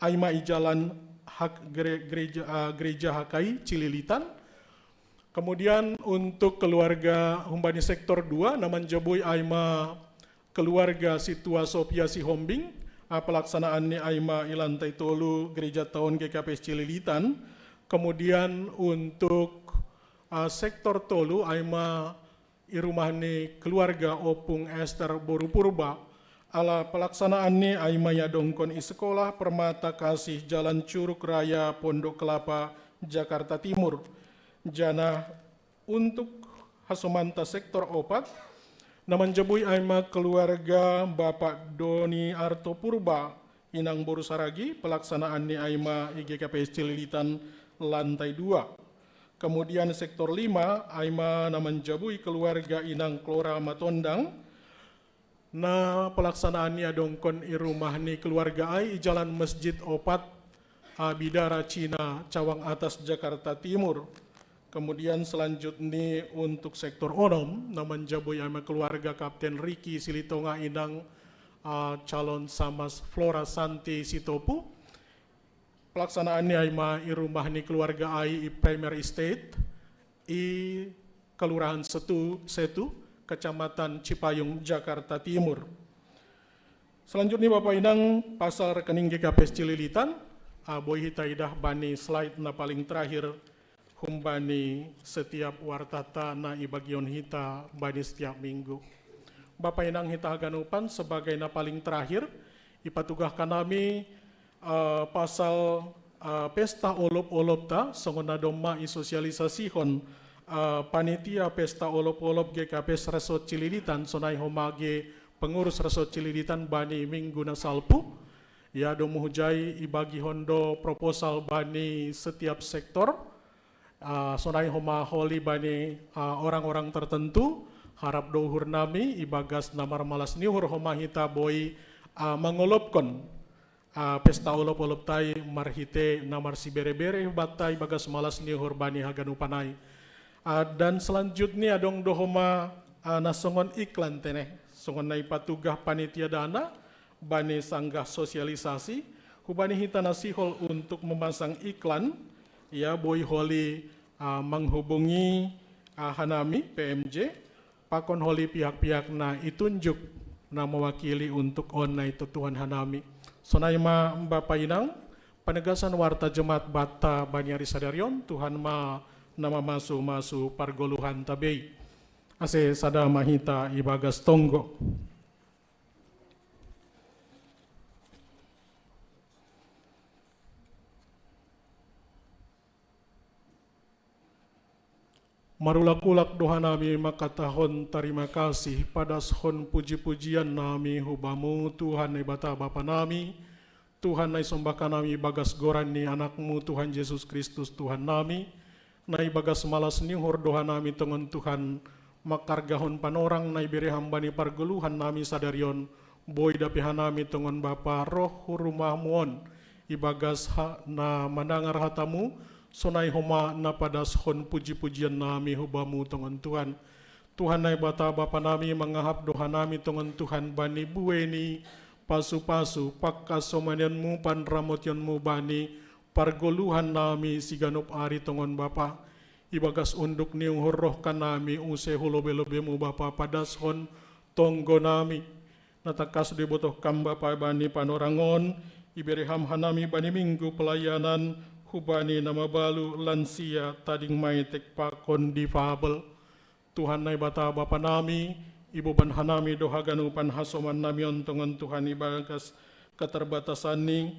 ai ma i jalan hak gere-, gereja, a, gereja H K I Cililitan. Kemudian untuk keluarga humbani sektor dua na manjaboi ai ma keluarga Situa Sofia Sihombing, a, pelaksanaan ni ai ma i lantai tolu gereja toun G K P S Cililitan, Kemudian untuk uh, sektor tolu ai ma i rumah ni keluarga Opung Esther Boru Purba. Ala pelaksanaan ni ai ma iadongkon i sekolah Permata Kasih, Jalan Curug Raya, Pondok Kelapa, Jakarta Timur. Janah untuk hasomanta sektor opat, na manjabui ai ma keluarga Bapak Doni Arto Purba, Inang Boru Saragi, pelaksanaan ni ai ma i G K P S Cililitan lantai dua. Kemudian sektor lima ai ma na manjabui keluarga Inang Klora Matondang, na pelaksanaan ni adongkon i rumah ni keluarga ai i Jalan Masjid opat, a, Bidara Cina, Cawang Atas, Jakarta Timur. Kemudian selanjutnya untuk sektor onom, na manjabui ai ma keluarga Kapten Riki Silitonga, Inang, a, calon Samas Flora Santi Sitopu. Pelaksanaan ni ai ma i rumah ni keluarga ai i Premier Estate, i Kelurahan Setu, Setu, Kecamatan Cipayung, Jakarta Timur. Selanjutnya Bapak Inang, pasal rekening G K P S Cililitan, a, boi hita idah bani slide na paling terakhir humbani setiap wartata na ibagion hita bani setiap minggu. Bapak Inang, hita haganupan, sebagai na paling terakhir, ipatugah kanami, eh, pasal, eh, pesta olop-olopta, songon na domma isosialisasihon, eh, panitia pesta olop-olop G K P S Resort Cililitan, sonai homa age pengurus Resort Cililitan bani minggu na salpu. Ya, domu hujai ibagihon do proposal bani setiap sektor, ah, sonai homa holi bani, ah, orang-orang tertentu. Harap do uhurnami ibagas na marmalas ni uhur homa hita boi, ah, mangolopkon, ah, pesta olop-olopta i marhite na marsibere-bere banta ibagas malas ni uhur bani haganupan ai. Ah, dan selanjutnya adong do homa, ah, na songon iklan tene, songon na ipatugah panitia dana bani sanggah sosialisasi, hubani hita na sihol untuk memasang iklan, ya, boi holi, ah, menghubungi, ah, hanami P M J, pakon holi pihak-pihak na itunjuk na mewakili untuk on na itotuhon hanami. Sonai ma Bapak Inang, penegasan warta jemaat banta bani ari sadari on. Tuhan ma na mamasu-masu pargoluhanta be i. Ase sada ma hita ibagas tonggo. Marulak-ulak do hanami mangkatahon tarima kasih, padashon puji-pujian nami hu Bamu, Tuhan Naibata Bapa nami, Tuhan na isombahkan nami ibagas goran ni Anakmu, Tuhan Jesus Kristus, Tuhan nami, na ibagas malas ni uhur do hanami tongon Tuhan, mangkargahon panorang na ibere Ham bani pargoluhan nami sadari on, boi dape hanami tongon Bapa roh hu rumahmu on, ibagas ha-, na mandangar hatamu, sonai homa na padashon puji-pujian nami hu Bamu tongon Tuhan. Tuhan Naibata Bapa nami, mangahap do hanami tongon Tuhan bani buei ni pasu-pasu, pangkasomanianmu, panramotionmu bani pargoluhan nami siganup ari tongon Bapa. Ibagas unduk ni uhur roh hanami use hu lobe-lobemu Bapa padashon tonggo nami. Na tangkas do ibotoh Kam Bapa bani panorang on, ibere Ham hanami bani minggu pelayanan, hubani na mabalu, lansia, tading maetek pakon difabel. Tuhan Naibata Bapa nami, iboban hanami do haganupan hasoman nami on tongon Tuhan ibagas keterbatasan ni,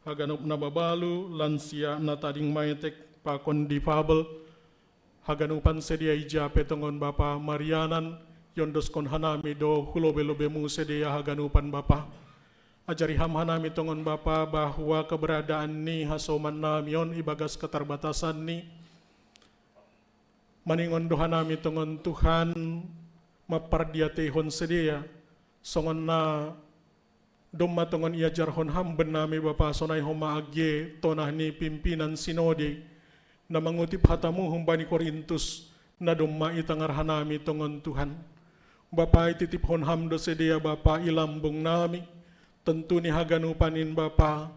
haganup na mabalu, lansia, na tading maetek pakon difabel, haganupan sidea ija pe tongon Bapa marianan, iondoskon hanami do hu lobe-lobemu sidea haganupan Bapa. Ajari Ham hanami tongon Bapa bahwa keberadaan ni hasoman nami on ibagas keterbatasan ni, maningon do hanami tongon Tuhan, mampardiateihon sidea, songon na domma tongon iajarhon Ham bennami Bapa, sonai homa age tonah ni pimpinan sinode, na mangutip hatamu humbani Korintus, na domma itangar hanami tongon Tuhan. Bapa, ititiphon Ham do sidea Bapa i lambung nami, tontu ni haganupan in Bapa,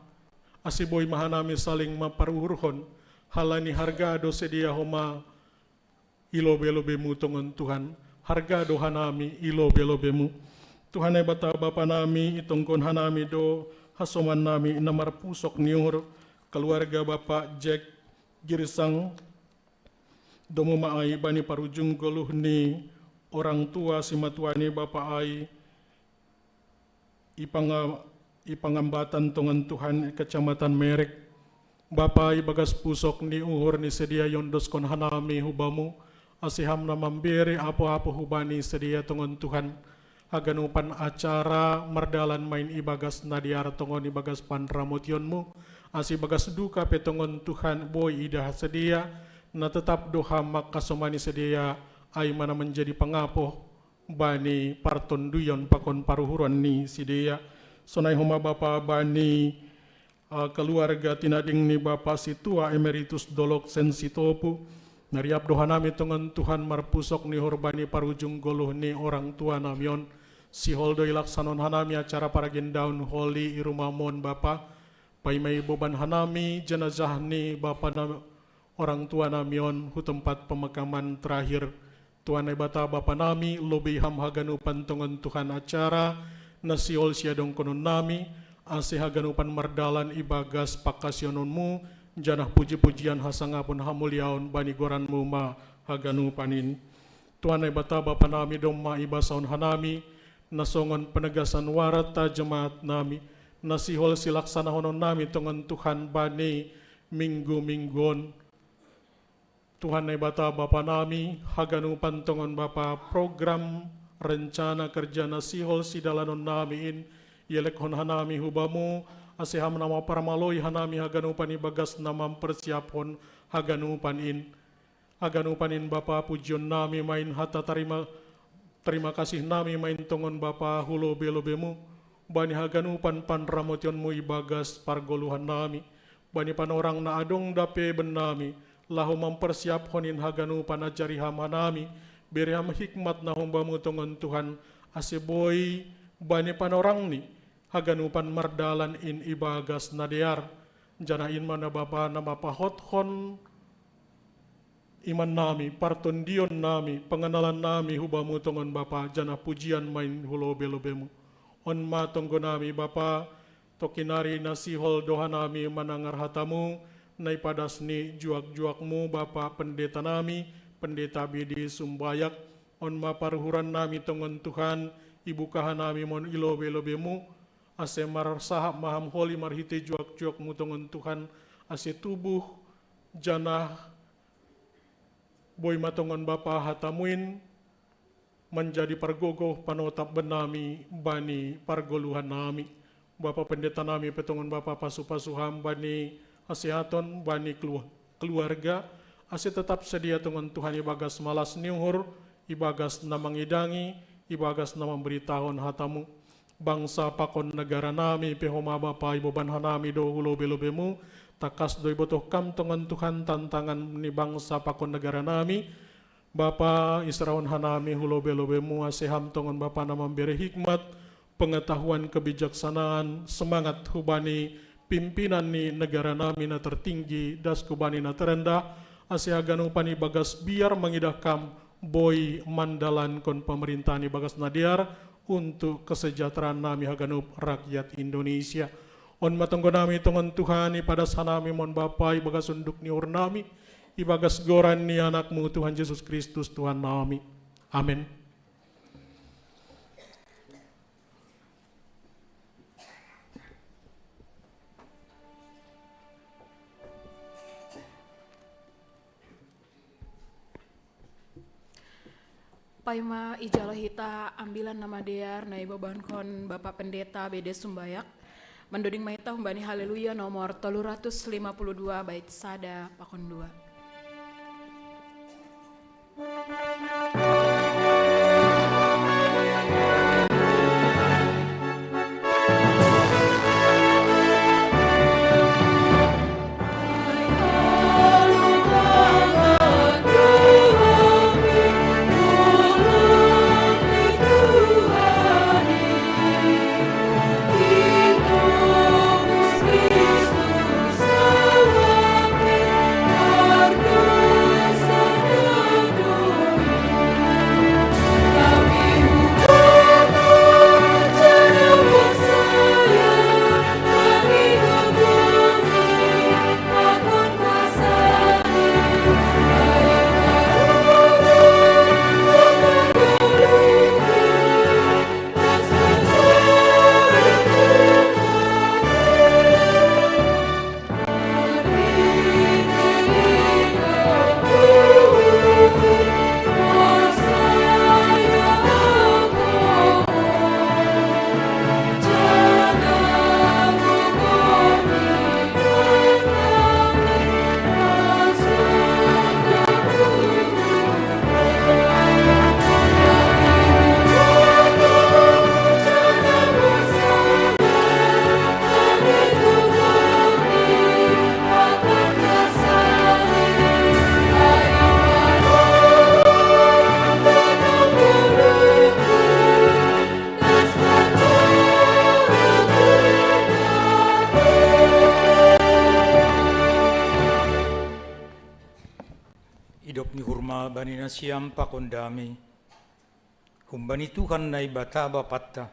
ase boi ma hanami saling mamparuhurhon, halani harga do sidea homa i lobe-lobemu tongon Tuhan, harga do hanami i lobe-lobemu. Tuhan Naibata Bapa nami, itonggohon hanami do hasoman nami na marpusok ni uhur, keluarga Bapa Jack Girsang, domu ma ai bani parujung goluh ni orang tua si matua ni bapa ai, ipanga-, ipangambatan tongon Tuhan i Kecamatan Merek. Bapa, ibagas pusok ni uhur ni sedia iondoskon hanami hubamu, ase ham na mambere apo-apo hubani sedia tongon Tuhan, haganupan acara mardalan main ibagas na dear tongon ibagas panramotionmu, ase ibagas duka pe tongon Tuhan boi idah sedia, na tetap do ham mangkasomani sedia, ai ma na manjadi pangapoh bani partonduyon pakon paruhuron ni sedia. Sonai homa bapa bani, eh, keluarga tinading ni bapa situa emeritus Dolok Sen Sitopu. Na riap do hanami tongon Tuhan marpusok ni uhur bani parujung goluh ni orang tua nami on. Sihol do ilaksanon hanami acara paragendaon holi i rumamon bapa. Paima iboban hanami jenazah ni bapa na orang tua nami on hu tempat pemakaman terakhir. Tuhan Naibata Bapa nami, lobei ham haganupan tongon Tuhan acara na sihol siadongkonon nami, ase haganupan mardalan ibagas pangkasiononmu, janah puji-pujian hasangapon hamuliaon bani goranmu ma haganupan in. Tuhan Naibata Bapa nami, domma ibasahon hanami na songon penegasan warat ta jemaat nami, na sihol silaksanahonon nami tongon Tuhan bani minggu-minggu on. Tuhan Naibata Bapa nami, haganupan tongon Bapa program rencana kerja na sihol sidalanon nami in, ielekhon hanami hubamu, ase ham na mamparmaloi hanami haganupan ibagas na mampersiaphon haganupan in. Haganupan in Bapa, pujion nami main hata tarima, tarima kasih nami main tongon Bapa hu lobe-lobemu, bani haganupan panramotionmu ibagas pargoluhan nami, bani panorang na adong dape bennami, laho mampersiaphon in haganupan ajari ham hanami, bere ham hikmat na humbamu tongon Tuhan, ase boi bani panorangni, haganupan mardalan in ibagas na dear, janah in ma na Bapa na mapahothon iman nami, partondion nami, pengenalan nami hubamu tongon Bapa, janah pujian main hu lobe-lobemu. On ma tonggo nami Bapa, tongkin ari na sihol do hanami manangar hatamu, na ipadas ni juak-juakmu Bapa pendeta nami, pendeta B D Sumbayak, on ma paruhuran nami tongon Tuhan, ibuka hanami mon i lobe-lobemu, ase marsahap ma ham holi marhitei juak-juakmu tongon Tuhan, ase tubuh, janah boi ma tongon Bapa hatamu in manjadi pargogoh panotap bennami bani pargoluhan nami. Bapa pendeta nami pe tongon Bapa pasu-pasu ham bani hasehaton bani kelu-, keluarga, ase tetap sedia tongon Tuhan ibagas malas ni uhur, ibagas na mangidangi, ibagas na mamberitahon hatamu. Bangsa pakon negara nami pe homa Bapa iboban hanami do hu lobe-lobemu, tangkas do ibotoh kam tongon Tuhan tantangan ni bangsa pakon negara nami. Bapa, iserahon hanami hu lobe-lobemu, ase ham tongon Bapa na mambere hikmat, pengetahuan, kebijaksanaan, semangat hubani pimpinan ni negara nami na tertinggi, das hubani na terendah, ase haganupan ibagas biar mangidah kam, boi mandalankon pemerintahan ibagas na dear untuk kesejahteraan nami haganup rakyat Indonesia. On ma tonggo nami tongon Tuhan, ipadas hanami mon Bapa ibagas unduk ni uhur nami, ibagas goran ni Anakmu Tuhan Jesus Kristus Tuhan nami. Amin. Paima ijalo hita ambilan na madear na ibobankon Bapak Pendeta B D Sumbayak, mandoding ma hita humbani Haleluya nomor tolu ratus lima puluh dua bait sada pakon dua. Idop ni hurma bani nasiam pakon dame, humbani Tuhan Naibata Bapanta,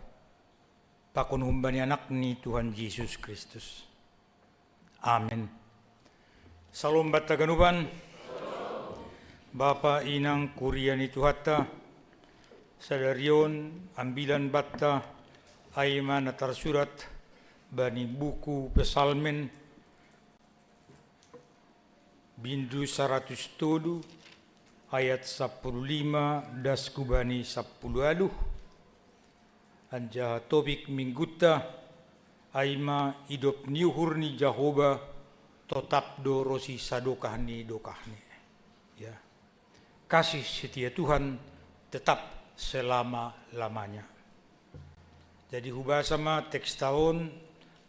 pakon humbani Anak ni Tuhan Jesus Kristus. Amen. Salom banta ganupan. Bapa inang kuria ni Tuhanta, sadari on ambilan banta ai ma na tarsurat bani buku Psalmen, bindu saratus tolu, ayat sampulu lima das hubani sampulu ualuh. Anjaha topik minggunta ai ma idop ni uhur ni Jahowa totap do ronsi sadokah ni dokahni. Ya. Kasih setia Tuhan tetap selama-lamanya. Jadi hubasa ma teksta on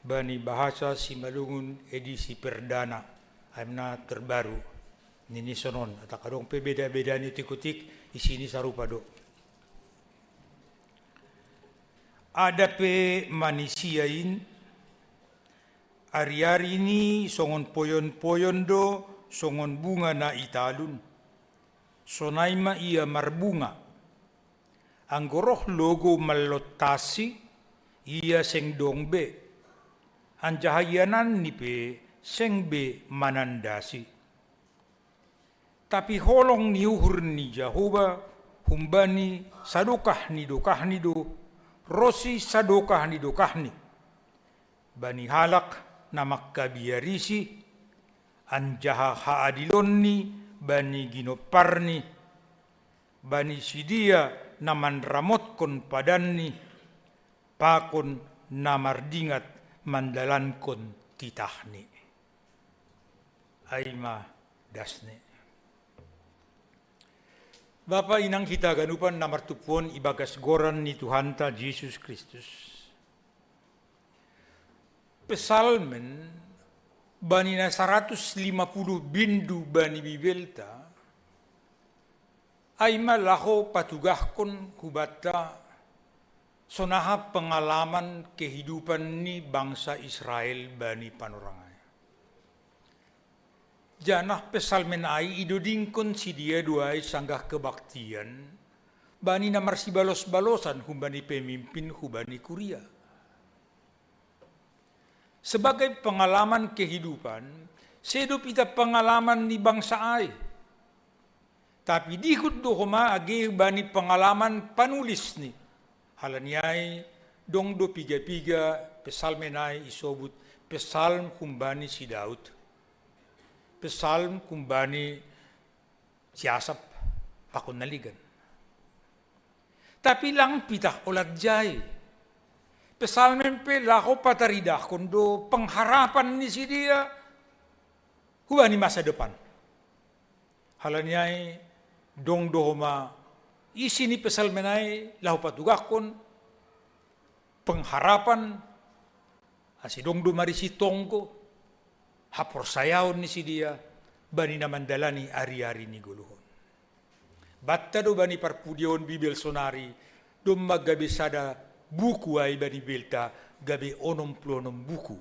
bani bahasa Simalungun edisi perdana, ai ma na terbaru. Nini sonon, atap adong pe beda-beda ni otik-otik, isini sarupa do. Ada pe manisia in, ari-ari ni songon poyon-poyon do, songon bunga na i talun. Sonai ma ia marbunga. Anggo roh logou manlontasi, ia seng dong be. Anjaha iananni pe seng be manandasi. Tapi holong ni uhur ni Jahowa humbani sadokah ni dokahni do, ronsi sadokah ni dokahni. Bani halak na mangkabiarisi, anjaha haadilonni bani ginomparni, bani sidea na manramotkon padanni, pakon na mardingat mandalankon titahni. Ai ma dasni. Bapa inang hita ganupan na martumpu on ibagas goran ni Tuhanta Jesus Kristus. Psalmen bani na saratus lima puluh bindu bani Bibelta, ai ma laho patugahkon hubanta sonaha pengalaman kehidupan ni bangsa Israel bani panorang ai. Janah Psalmen ai idodingkon sidea do ai sanggah kebaktian, bani na marsibalos-balosan humbani pemimpin hubani kuria. Sebagai pengalaman kehidupan, sedo pita pengalaman ni bangsa ai. Tapi dihut do homa age bani pengalaman panulisni. Halani ai, dong do piga-piga Psalmen ai isobut Psalm humbani si Daud. Psalm humbani si Asap, pakon na legan. Tapi lang pitah olat jai. Psalmen pe laho pataridahkon do pengharapan ni sidea hubani masa depan. Halani ai dong do homa isi ni Psalmen ai laho patugahkon pengharapan, ase dong do marisi tonggo, haporsayaon ni sidea, bani na mandalani ari-ari ni goluhon. Banta do bani parpudioon Bibel sonari, domma gabe sada buku ai bani Bibelta, gabe onom pulu onom buku.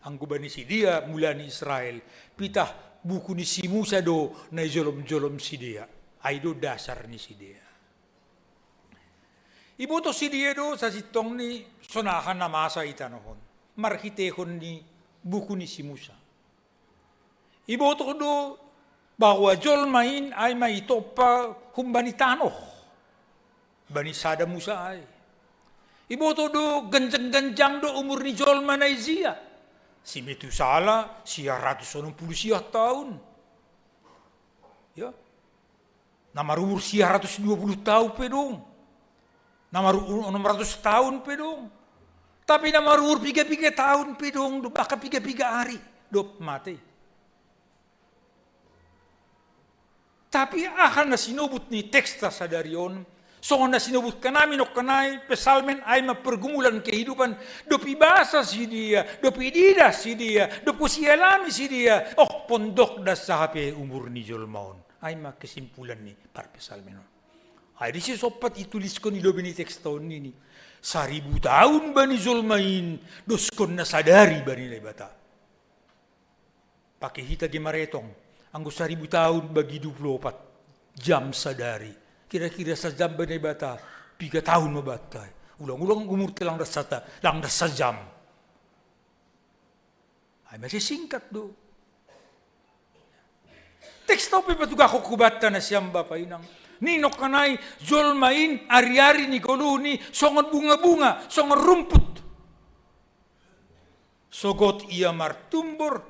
Anggo bani sidea mula ni Israel, pitah buku ni si Musa do na ijolom-jolom sidea, ai do dasar ni sidea. Iboto sidea do sasintongni sonaha na masa i tanoh on, marhiteihon ni buku ni si Musa. Iboto do bahwa jolma in ai ma itompa humbani tanoh, bani sada Musa ai. Iboto do ganjang-ganjang do umur ni jolma na ijia. Si Metusala sia ratus onom pulu sia taon. Ya. Na marumur sia ratus dua pulu taon pe dong. Na marumur onom ratus taon pe dong. Tapi na marumur piga-piga taon pe dong, do bahkan piga-piga ari dohot mate. Tapi aha na sinobut ni teksta sadari on, songon na sinobutkan nami nongkan ai, Psalmen ai ma pergumulan kehidupan, dob ibasa sidea, dob ididah sidea, dob husialami sidea, oh, pondok das sahape umur ni jolma on. Ai ma kesimpulan ni parpsalmen on. Ai disi sompat ituliskon i lobei ni teksta on nini. Saribu taon bani jolma in, doskon na sadari bani Naibata. Pake hita ge maretong, anggo saribu taon bagi dua pulu opat. Jam sadari. Kira-kira sajam be Naibata, piga taon ma banta. Ulang-ulang umurta lang das sata, lang das sajam. Ai masisingkat do. Teksta on pe patugahon hubanta nasiam bapa inang. Nini nangkaningan, jolma in ari-ari ni ngoluna i songon bunga-bunga, songon rumput. Sogot ia martumbor,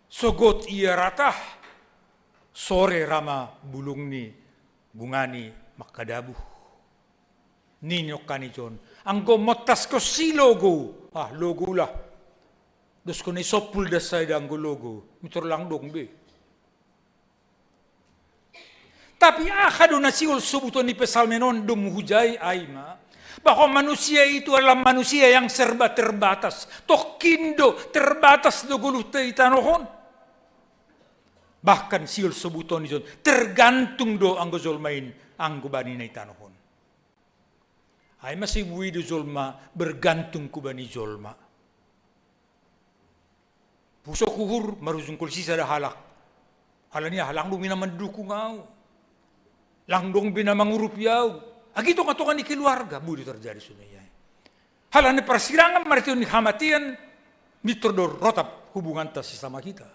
sogot ia ratah, sore ra ma bulung ni bungana mangkadabuh. Nini nangkaningan i jon, anggo montas ho si logo, ah, logo lah. Dos ho na i sompul das sada anggo logo, mitor lang dong be. Tapi aha do na sihol sobuton ni psalmen on domu hujai, ai ma bahwa manusia itu adalah manusia yang serba terbatas. Tongkin do terbatas do goluhta i tanoh on. Bahkan sihol sobuton i jon, tergantung do anggo jolma in anggo bani na i tanoh on. Ai ma sibui do jolma bergantung hubani jolma. Pusok uhur marujung kolisi sada halak. Halani aha, lang dong be na mandukung ahu. Lang dong be na mangurupi ahu. Agi tonga-tonga ni keluarga, boi do terjadi songon i. Halani parsirangan marhitehon ni hamatean, mitor do rotap hubunganta sesama hita.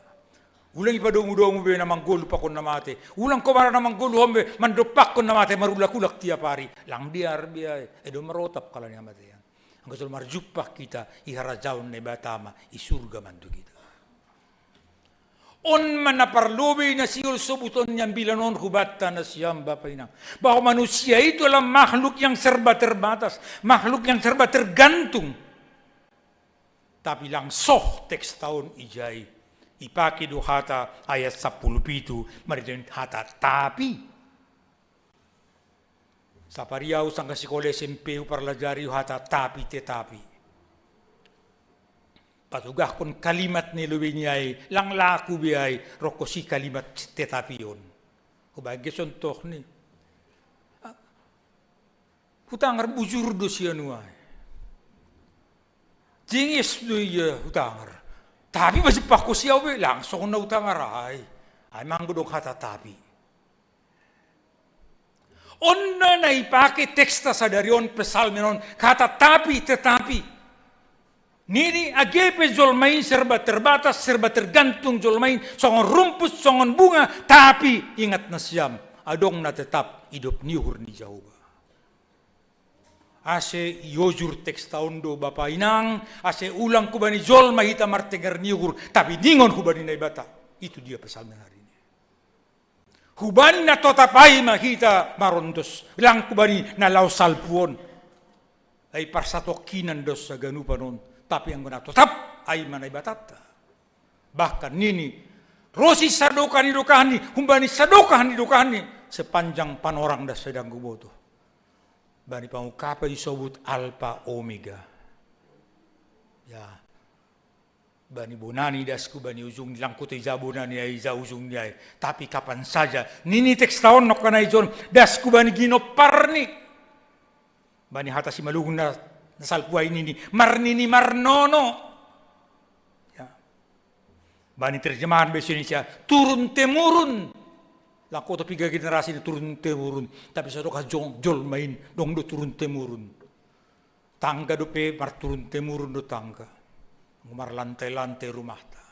Ulang ipadomu-domu be na manggoluh pakon na mate. Ulang ho ma na manggoluh on be mandompakkon na mate marulak-ulak tiap ari. Lang dear be ai. Ai do marotap halani hamatean. Anggo jolma marjumpa hita, i harajaon Naibata ma, i surga ma tu hita. On ma na parlobei na sihol sobuton ni ambilan on hubanta nasiam bapa inang. Bahwa manusia itu adalah makhluk yang serba terbatas, makhluk yang serba tergantung. Tapi lang soh teksta on ijai. Ipake do hata ayat sampulu pitu, marhitehon hata tapi. Sapari ahu sanggar sikola S M P huparlajari hata tapi tetapi. Patugahkon kalimat ni lobei ni ai, lang laku be ai, rongkos i kalimat tetapi on. Hubaen ge contoh ni. Hutangar bujur do si anu ai. Jengges do ia hutangar. Tapi masih pakosi ahu be, langsung na hutangar ai. Ai ma anggo dong hata tapi. On na na ipake teksta sadari on, psalmen on, kata tapi, tetapi. Nini age pe jolma in serba terbatas, serba tergantung jolma in, songon rumput, songon bunga, tapi ingat nasiam, adong na tetap, idop ni uhur ni Jahowa. Ase iojur teksta on do bapa inang, ase ulang hubani jolma hita martenger ni uhur, tapi ningon hubani Naibata. Itu dia psalmen hari ini. Hubani na totap ai ma hita marondos, lang hubani na laho salpu on. Ai parsatongkinan dos haganupan on, tapi anggo na totap ai ma Naibatanta. Bahkan nini, ro sisadokah ni dokahni, humbani sadokah ni dokahni, sepanjang panorang das sada anggo huboto. Bani pangungkapon isobut Alpa Omega. Ya, bani bona ni dasku, bani ujung ni, lang huta ija bona ni ai, ija ujung ni ai. Tapi kapan saja, nini teksta on nangkaningan i jon, dasku bani ginomparni. Bani hata Simalungun na, na salpu ai nini, marnini marnono. Ya. Bani terjemahan bahasa Indonesia, turun temurun. Lang huta piga generasi ni turun temurun. Tapi sadokah jong, jolma in, dong do turun temurun. Tangga dope marturun temurun do tangga. Marlantai-lantai rumahta.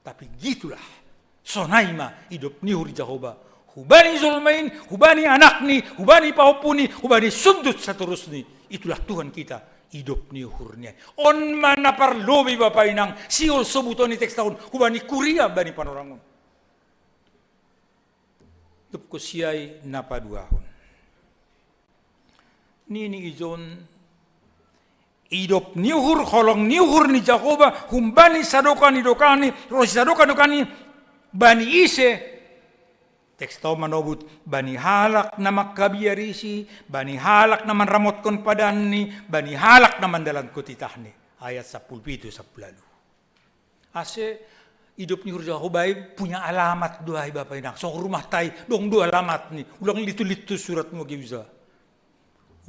Tapi gitulah. Sonai ma idop ni uhur Jahowa. Hubani jolma in, hubani anakni, hubani pahompuni, hubani sundut satorusni. Itulah Tuhan kita, idop ni uhurni. On ma na parlobei bapa inang, sihol sobuton ni teksta on, hubani kuria bani panorang on. Topkon siai na paduahon. Nini i jon, idop ni uhur, holong ni uhur ni Jahowa, humbani sadokah ni dokahni, ro sisadokah ni dokahni, bani ise, teksta on manobut, bani halak na mangkabiarisi, bani halak na manramotkon padanni, bani halak na mandalankon titahni. Ayat sampulu pitu, sampulu ualu. Ase idop ni uhur Jahowa i punya alamat do ai bapa inang. Songon rumahta i, dong do alamatni. Ulang litu-litu suratmu age uja.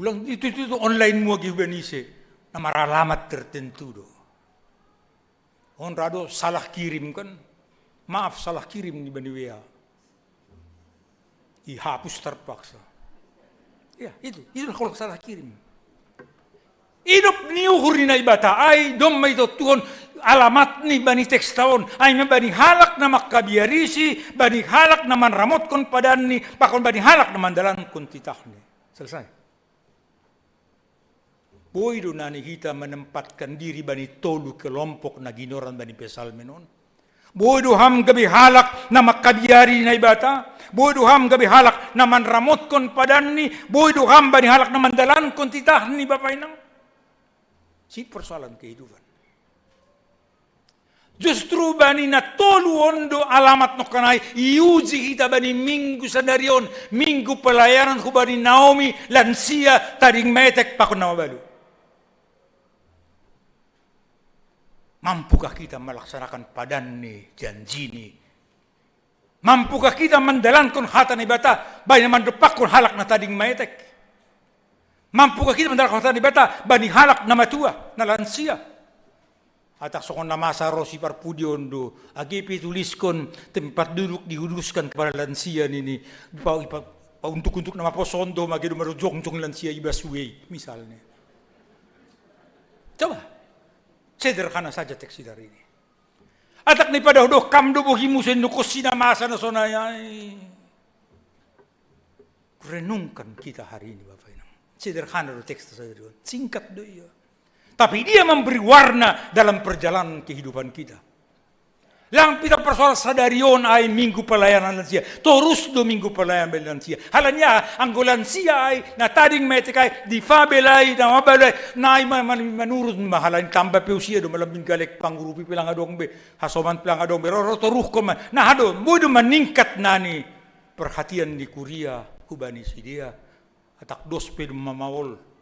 Ulang litu-litu onlinemu age hubani ise. Na maralamat tertentu do. On ra do salah kirim kan. Maaf, salah kirim ni bani W A. Ihapus terpaksa. Ya, itu, itu kalau salah kirim. Idop ni uhur ni Naibata ai, domma itontuhon alamatni bani teksta on, ai ma bani halak na mangkabiarisi, bani halak na manramotkon padanni, pakon bani halak na mandalankon titahni. Selesai. Boi do nani hita menempatkan diri bani tolu kelompok na ginoran bani Psalmen on. Boi do ham gabe halak na mangkabiari Naibata, boi do ham gabe halak na manramotkon padanni, boi do ham bani halak na mandalankon titahni, Bapa Inang. Si persoalan kehidupan. Justru bani na tolu on do alamat nongkan ai iuji hita bani minggu sadari on, minggu pelayanan hubani Naomi, lansia, tading metek, pakon na mabalu. Mampukah kita melaksanakan padanni, janjini? Mampukah kita mandalankon hata Naibata, bani na mandompakkon halak na tading metek? Mampukah kita mandalankon hata Naibata bani halak na matua, na lansia? Atak songon na masa ro si parpudi on do, age pe ituliskon tempat duduk dihuduskan kepada lansia nini, pa, pa, pauntuk-untuk na maposo on do, mage do maru jongjong lansia i bus-way, misalnya. Coba, sederhana saja teks sidari ini. Atak ni pada do kam do bohi muse nukos si na masa na sonai ai. Renungkan kita hari ini, Bapak Inang. Sederhana do teks sadari on, singkat do ia. Tapi dia memberi warna dalam perjalanan kehidupan kita. Lang pita persoal sadari on ai minggu pelayanan lansia. Torus do minggu pelayanan lansia. Halani aha? Anggo lansia ai, na tading metek ai, difabel ai, na mabalu ai, na ai ma, ma, manurun ma halani tamba pe usia do, malambing galek, pangurupi pe lang adong be, hasoman pe lang adong be, roro toruhkon ma. Na aha do, boi do maningkat nani perhatian ni kuria hubani sidea, atak dos pe do mamaol.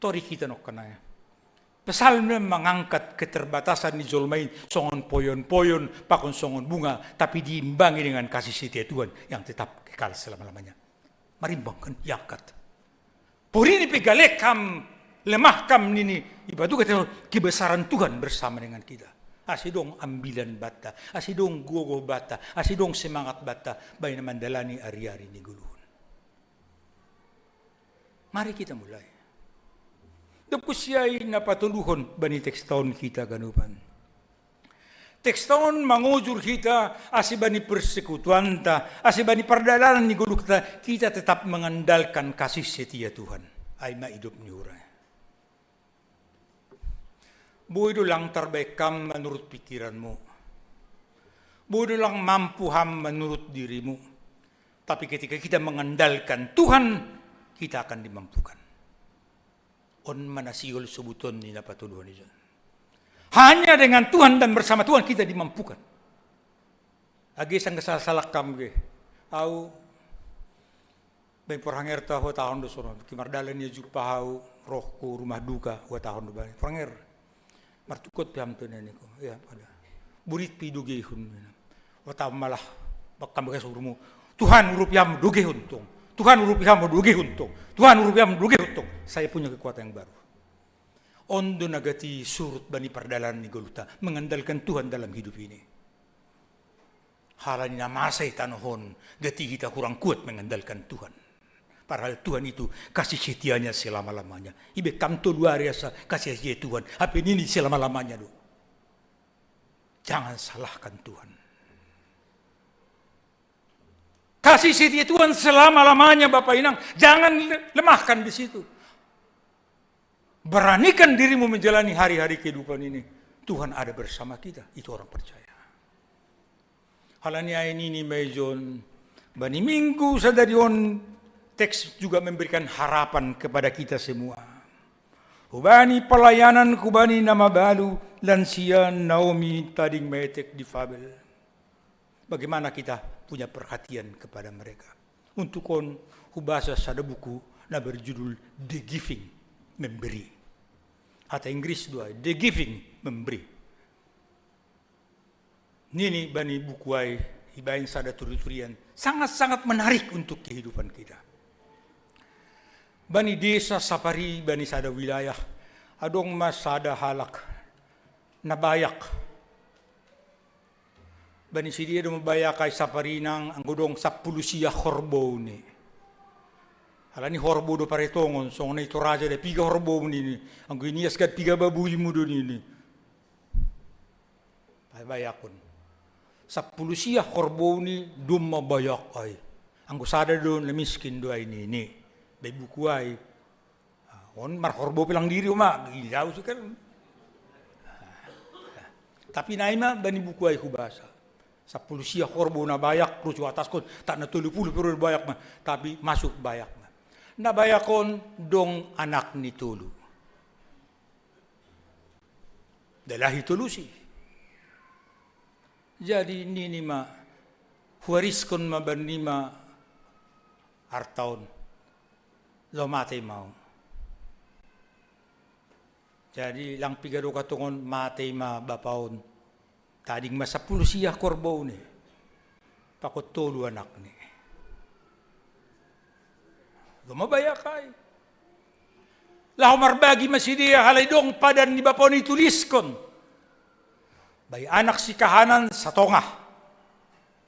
Tori hita nongkan ai. Psalmen mangangkat keterbatasan ni jolma i songon poyon-poyon, pakon songon bunga, tapi diimbangi dengan kasih setia Tuhan yang tetap kekal selama-lamanya. Marimbang kan, iangkat. Porini pe galek kam, lemah kam nini, ibaduka kebesaran Tuhan bersama dengan kita. Asi dong ambilan banta, asi dong gogo banta, asi dong semangat banta, baen mandalani ari-ari ni ngoluna. Mari kita mulai. Dob husiai na patoluhon bani teksta on hita ganupan. Teksta on mangojur hita, ase bani persekutuanta, ase bani pardalanan ni ngolunta, kita tetap mengandalkan kasih setia Tuhan. Ai ma idop ni hura. Boi do lang tarbaen ham manurut pikiranmu. Boi do lang mampu ham manurut dirimu. Tapi ketika kita mengandalkan Tuhan, kita akan dimampukan. On ma na sihol sobuton ni na patoluhon i jon. Hanya dengan Tuhan dan bersama Tuhan kita dimampukan. Age sangga salah-salah kam ge. Au, baen porhangerta huhatahon do sonon. Ke mardalan ia jumpahon au, rohku rumah duka, huhatahon do baen porhanger. Martungkot pe ham tu neniku. Ia, pada. Burit pe idogeihon. Huhatahon malah, kam bagas uhurmu. Tuhan, urupi ham, dogeihon tong. Tuhan, urupi ham, dogeihon tong. Tuhan, urupi ham, dogeihon tong. Saya punya kekuatan yang baru. On do na gati surut bani pardalanan ni ngolunta, mengandalkan Tuhan dalam hidup ini. Halani na masa i tanoh on, gati hita kurang kuat mengandalkan Tuhan. Padahal Tuhan itu kasih setia-Nya selama-lamanya. Ibaen kam tolu ari asa kasih setia Tuhan, hape nini selama-lamanya do. Jangan salahkan Tuhan. Kasih setia Tuhan selama-lamanya, Bapak Inang. Jangan le-, lemahkan di situ. Beranikan dirimu menjalani hari-hari kehidupan ini. Tuhan ada bersama kita. Itu orang percaya. Halani ai nini ma i jon, bani minggu sadari on, teks juga memberikan harapan kepada kita semua. Hubani pelayanan, hubani na mabalu, lansia, Naomi, tading metek, difabel. Bagaimana kita punya perhatian kepada mereka? Untuk on, hubasa sada buku na berjudul The Giving, Memberi. Hata Inggris do ai, The Giving, Memberi. Nini bani buku ai, ibaen sada turi-turian sangat-sangat menarik untuk kehidupan kita. Bani desa sapari, bani sada wilayah, adong ma sada halak na bayak. Bani sidea do mabayak ai saparinang anggo dong sappulu sia horbouni. Alani horbo do paretongon, songon i tu raja da piga horbouni ni. Anggo inias gad piga babuimu do nini. Pabayakon. Sappulu sia horbouni doma bayak ai. Anggo sada do na miskin do ai nini. Bai buku ai. Ah, on marhorbo pelang diri oma, gila usi kan. Tapi nai ma bani buku ai hubasa. Sappulu sia horbo na bayak, rucu ataskon, tak na tolu pulu piro bayak ma, tapi masuk bayak ma. Na bayak on dong anak ni tolu. Dalahi tolusi. Jadi nini ma, huariskon ma bani ma arta on. Lo mate mau. Jadi lang piga do katongon mate ma bapa on. Tading ma sappulu sia horbouni. Pakon tolu anakni. Doma bayak ai. Laho marbagi ma sidea halai dong padan ni bapa on ituliskon. Bai anak si kahanan satonga.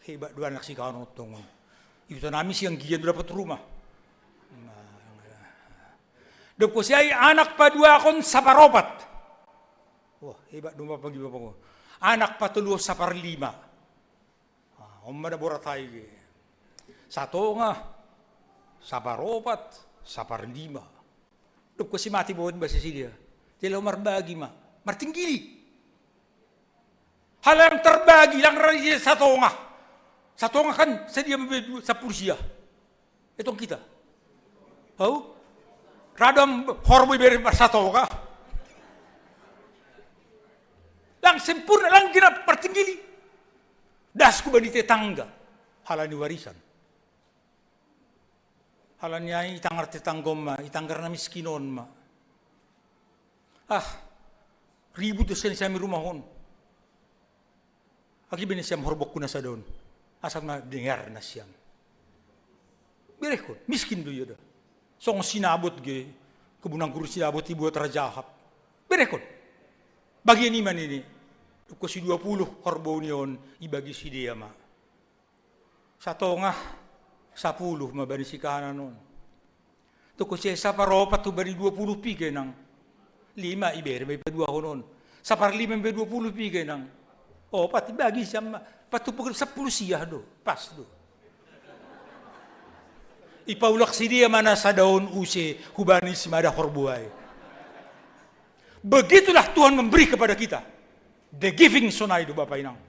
Hebat do anak si kahanan tongon. Ihuta nami sian gian do dapat rumah. Dob kosi ai anak paduahon saparopat. Wah, hebat do ma pagi bapa on. Anak patoluhon saparlima. Ah, on ma da borat ai ge. Satonga, saparopat, saparlima. Dob kosi mate bapa on basa sidea. Jadi laho marbagi ma. Martinggili. Halai lang tarbagi, lang ra satonga. Satonga kan sadia mambaen sappulu sia. Etong hita. Hau? Ra do am horbo ibere marsatonga. Lang sempurna, lang genap martinggili. Das hubani tetangga. Halani warisan. Halani ai itanggar tetangga on ma, itanggar na miskin on ma. Ah, ribut do sian sian i rumah on. Agi bene siam horbokku na sada on. Asa na dengar na siam. Berehkon, miskin do ia da. Songon sinabot ge, kebun anggur sinabot ibuat Raja Ahab. Berehkon. Bagian i ma nini. Dob kosi dua pulu horbouni on ibagi sidea ma. Satonga, sapulu ma bani si kahanan on. Dob kosi saparopat tu bani dua pulu piga nang. Lima ibere ma ipaduahon on. Saparlima ma dua pulu piga nang. Opat ibagi siam ma. Patupa sappulu sia do. Pas do. Ipaulak sidea ma na sada on use hubani simada horbo ai. Begitulah Tuhan memberi kepada kita. The giving sonai do bapa inang.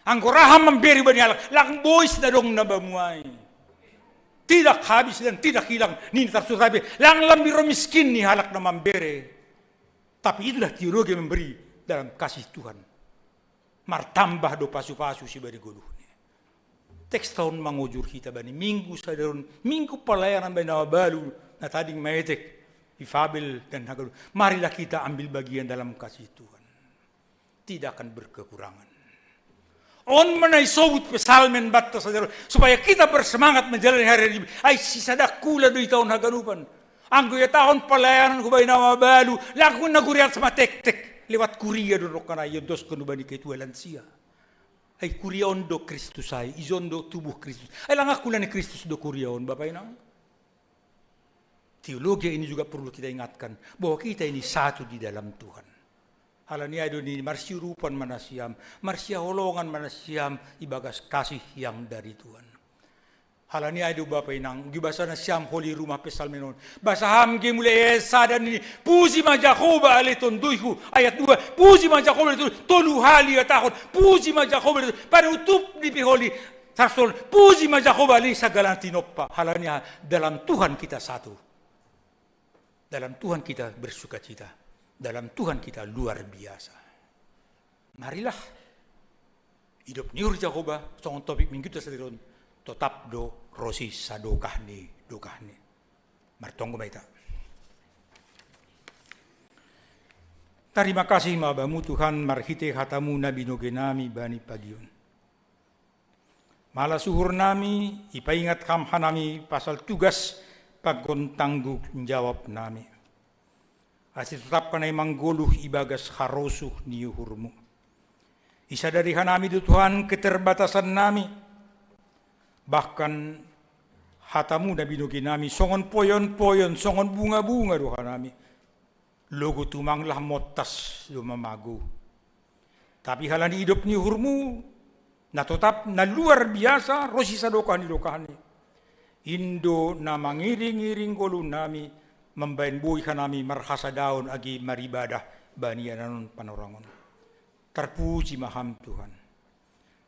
Anggo ra ham mambere bani halak, lang bois na dong na bamu ai. Tidak habis dan tidak hilang, nini tarsurat ai be, lang lam biro miskin ni halak na mambere. Tapi itulah teologi memberi dalam kasih Tuhan. Martambah do pasu-pasu sibari goluhni. Teks ta on mangojur hita bani minggu sadari on, minggu pelayanan bani na mabalu, na tading maetek, difabel dan hagalu. Marilah kita ambil bagian dalam kasih Tuhan. Tidak akan berkekurangan. On ma na isobut psalmen banta sadari on, supaya kita bersemangat menjalani hari-hari. Ai sisada kula do ita on haganupan. Anggo ihatahon pelayanan hubani na mabalu, lagu na guriat sama tektek lewat kuria do rokkana iondoskon hubani ketua lansia. Ai kuria on do Kristus ai, ijon do tubuh Kristus. Ai lang kula ni Kristus do kuria on, bapa inang. Teologi ini juga perlu kita ingatkan bahwa kita ini satu di dalam Tuhan. Halani ai do nini marsiurupan ma nasiam, marsihaholongan ma nasiam ibagas kasih yang dari Tuhan. Halani ai do bapa inang, di basa nasiam holi rumah psalmen on. Basa ham ge mulai ayat sada nini, puji ma Jahowa ale tonduiku. Ayat dua, puji ma Jahowa ale tonduiku. Tolu hali ihatahon, puji ma Jahowa ale tonduiku. Panutup ni pe holi, Tarsurat, puji ma Jahowa ale sagala na tinompa. Halani aha? Dalam Tuhan kita satu. Dalam Tuhan kita bersukacita. Dalam Tuhan kita luar biasa. Marilah idop ni uhur Jahowa, songon topik mingguta sadari on, totap do ro si sadokah ni dokahni. Martonggo ma ita. Tarima kasih ma Bamu Tuhan marhite hataMu na binoge nami bani pagi on. Malas uhur nami, ipaingat Ham hanami pasal tugas pakon tanggung jawab nami. Ase totap hanami manggoluh ibagas harosuh ni uhurMu. Isadari hanami do Tuhan keterbatasan nami, bahkan hatamu na binogi nami songon poyon-poyon, songon bunga-bunga do hanami. Logo tumang lah montas do mamagou. Tapi halani idop ni uhurmu na totap, na luar biasa, ro sisadokah ni dokahni, in do na mangiring-iring ngolu nami, mambahen boi hanami marhasadaon age maribadah bani ananon panorangon. Tarpuji ma Ham Tuhan.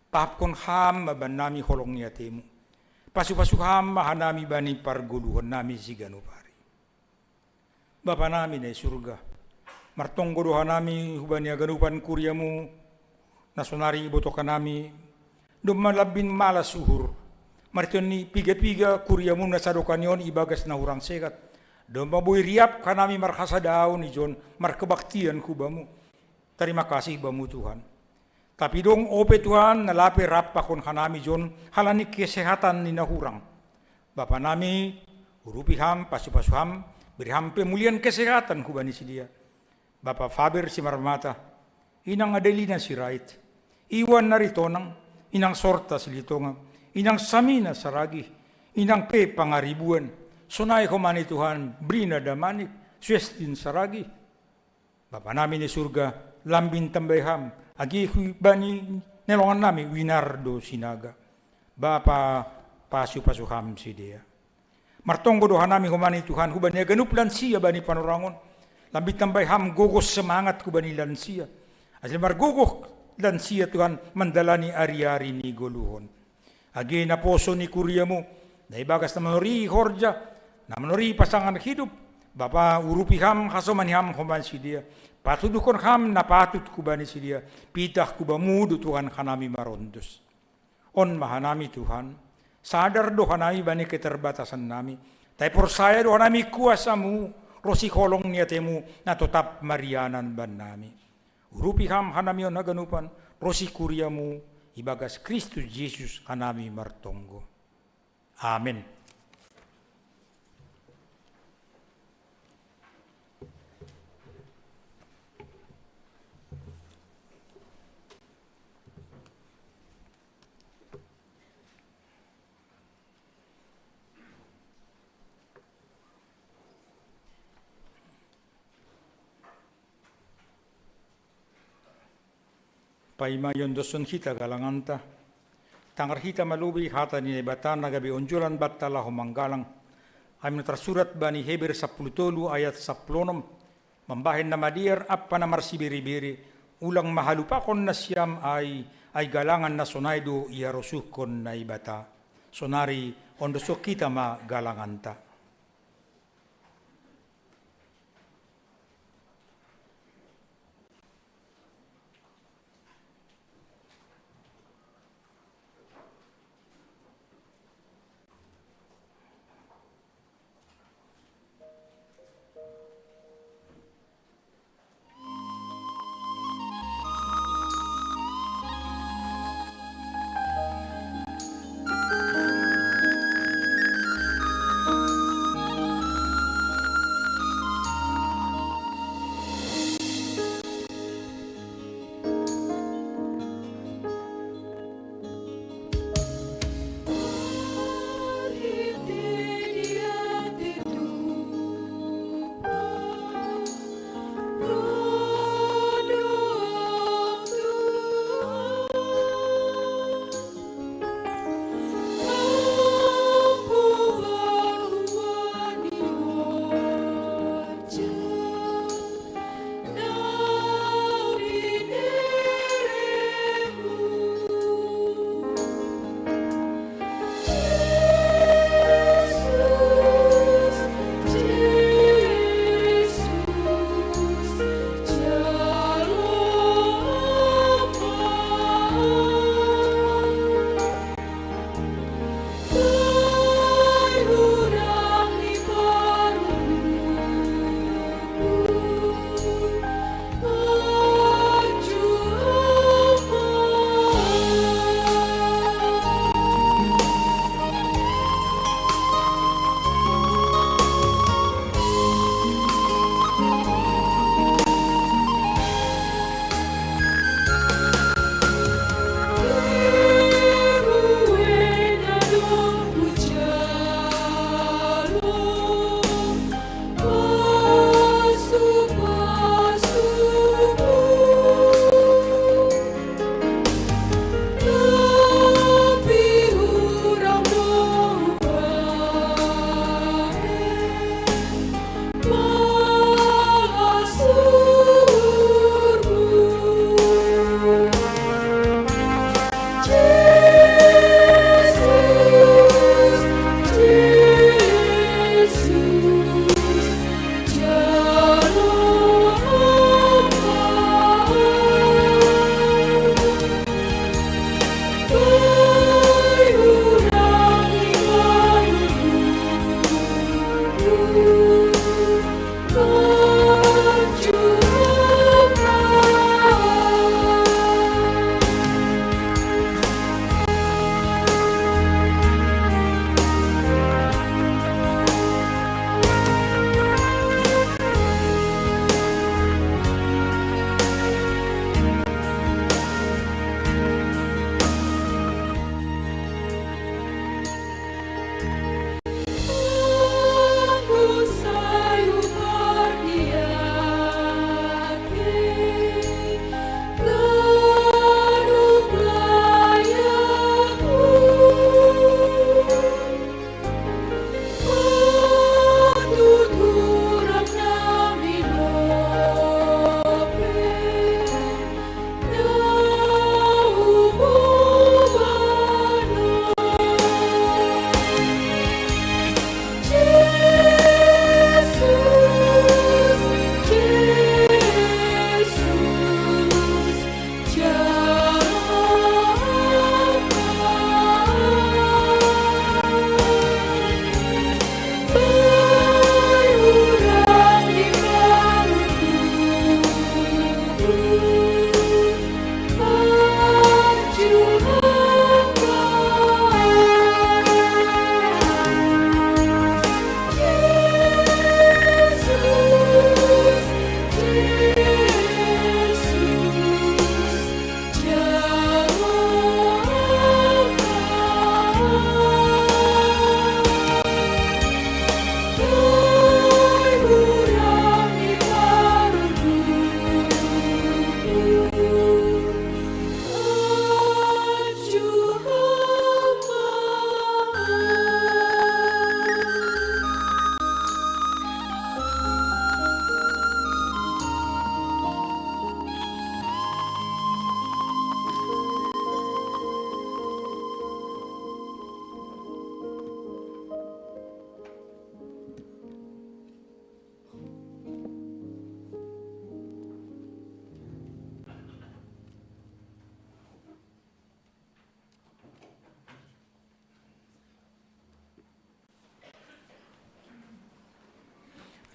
Pahapkon Ham ma bannami holong ni atemu. Pasu-pasu Ham ma hanami bani pargoluhon nami siganup ari. Bapa nami na i surga, martonggo do hanami hubani haganupan kuriamu, na sonari ibotohon hanami, domma lambin malas uhur, marhitehon ni piga-piga kuriamu na sadokah ni on ibagas na hurang sehat, domma boi riap hanami marhasadaon ijon markebaktian hubamu. Tarima kasih bamu Tuhan. Tapi dong ope Tuhan, na lape rap pakon hanami jon, halani kesehatan ni na hurang. Bapa nami, urupi Ham, pasu-pasu Ham, bere Ham pemulihan kesehatan hubani sidea. Bapa Faber Simarmata, inang Adelina Sirait, Iwan Naritonang, inang Sorta Silitonga, inang Samina Saragi, inang pe Pangaribuan, sonai homa ni Tuhan, Brina Damanik, Suestin Saragi. Bapa nami ni surga, lambin tambai Ham, age hubani nelongan nami Winardo Sinaga. Bapa, pasu-pasu Ham sidea. Martonggo do hanami homa ni Tuhan hubani haganup lansia bani panorangon. Lambin tambai Ham gogo semangat hubani lansia. Asa margogo lansia Tuhan mandalani ari-ari ni goluhon. Age naposo ni kuriamu, na ibagas na manorihi horja, na manorihi pasangan hidup, Bapa, urupi Ham, hasoman ni Ham homa ni sidea, patuduhkon Ham na patut hubani sidea, pitah hubamu do Tuhan hanami marondos. On ma hanami Tuhan, sadar do hanami bani keterbatasan nami, tapi porsaya do hanami kuasamu, ro siholong ni atemu, na totap marianan bannami. Urupi Ham hanami on haganupan, ro sikuriamu, ibagas Kristus Jesus hanami martonggo. Amen. Paima iondoshon hita galanganta, tangar hita ma lobi hata ni Naibata na gabe onjolan banta laho manggalang. Ai ma na tarsurat bani Heber sampulu tolu ayat sampulu onom, mambahen na madear ampa na marsibere-bere, ulang ma halupakon nasiam ai, ai galangan na sonai do iarosuhkon Naibata. Sonari ondoshon hita ma galanganta.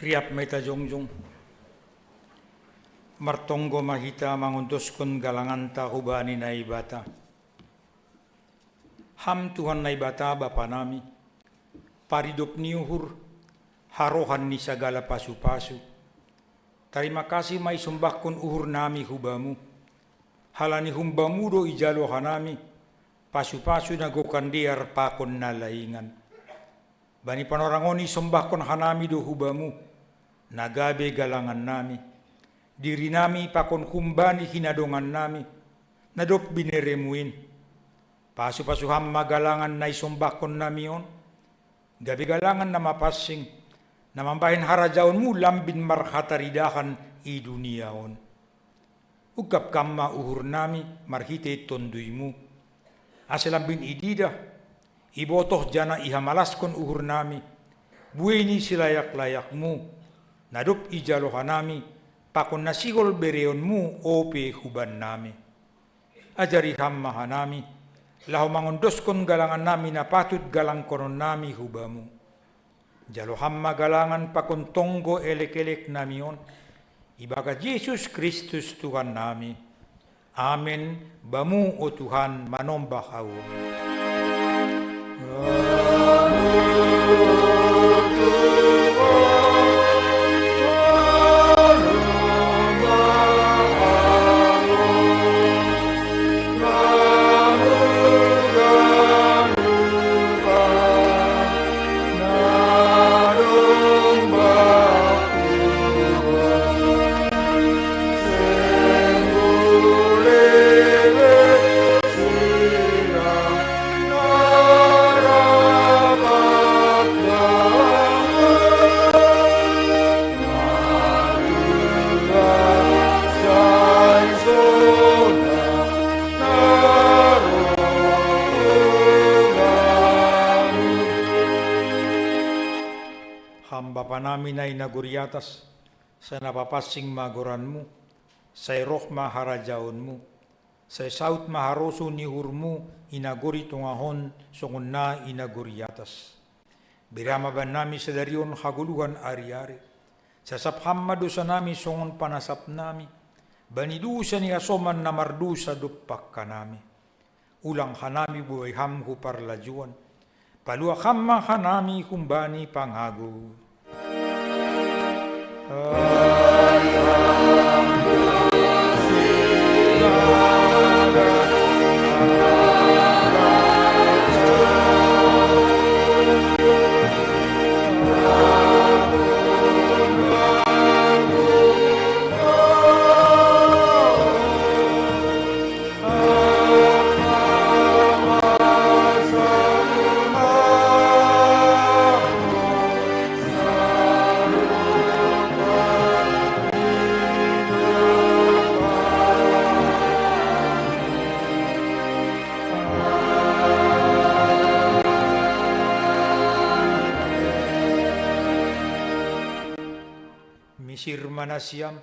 Riap ma hita jongjong. Martonggo ma hita mangondoskon galanganta hubani Naibata. Ham Tuhan Naibata Bapa nami, paridop ni uhur, harohan ni sagala pasupasu. Tarima kasih ma isombahkon uhur nami hu Bamu. Halani humbamu do ijalo hanami, pasupasu na gokan dear pakon na laingan. Bani panorang on isombahkon hanami do hu Bamu, na gabe galangan nami, diri nami pakon humbani hinadongan nami, na dob bineremu in. Pasupasu Ham ma galangan na isombahkon nami on, gabe galangan na mapansing, na mambahen harajaonmu lambin marhataridahan i dunia on. Ungkap Ham ma uhur nami marhitei Tonduymu, ase lambin ididah, ibotoh janah ihamalaskon uhur nami, buei ni silayak-layakmu, na dob ijalo hanami, pakon na sihol bereonmu ope huban nami. Ajari Ham ma hanami, laho mangondoskon galangan nami na patut galangkonon nami hu Bamu. Jalo Ham ma galangan pakon tonggo elek-elek nami on, ibagas Jesus Kristus Tuhan nami. Amen. Bamu, o Tuhan, manombah ahu. Ham Bapa nami na i nagori atas, sai na papansing ma goranmu, sai roh ma harajaonmu, sai saut ma harosuh ni uhurmu i nagori tongah on songon na i nagori atas. Bere ma bannami sadari on hagoluhan ari-ari. Sasap Ham ma dosanami songon panasapnami bani dosa ni hasoman na mardosa dompak hanami. Ulang hanami bobai Ham hu parlajuon. Paluah Ham ma hanami humbani pangagou. Misir ma nasiam,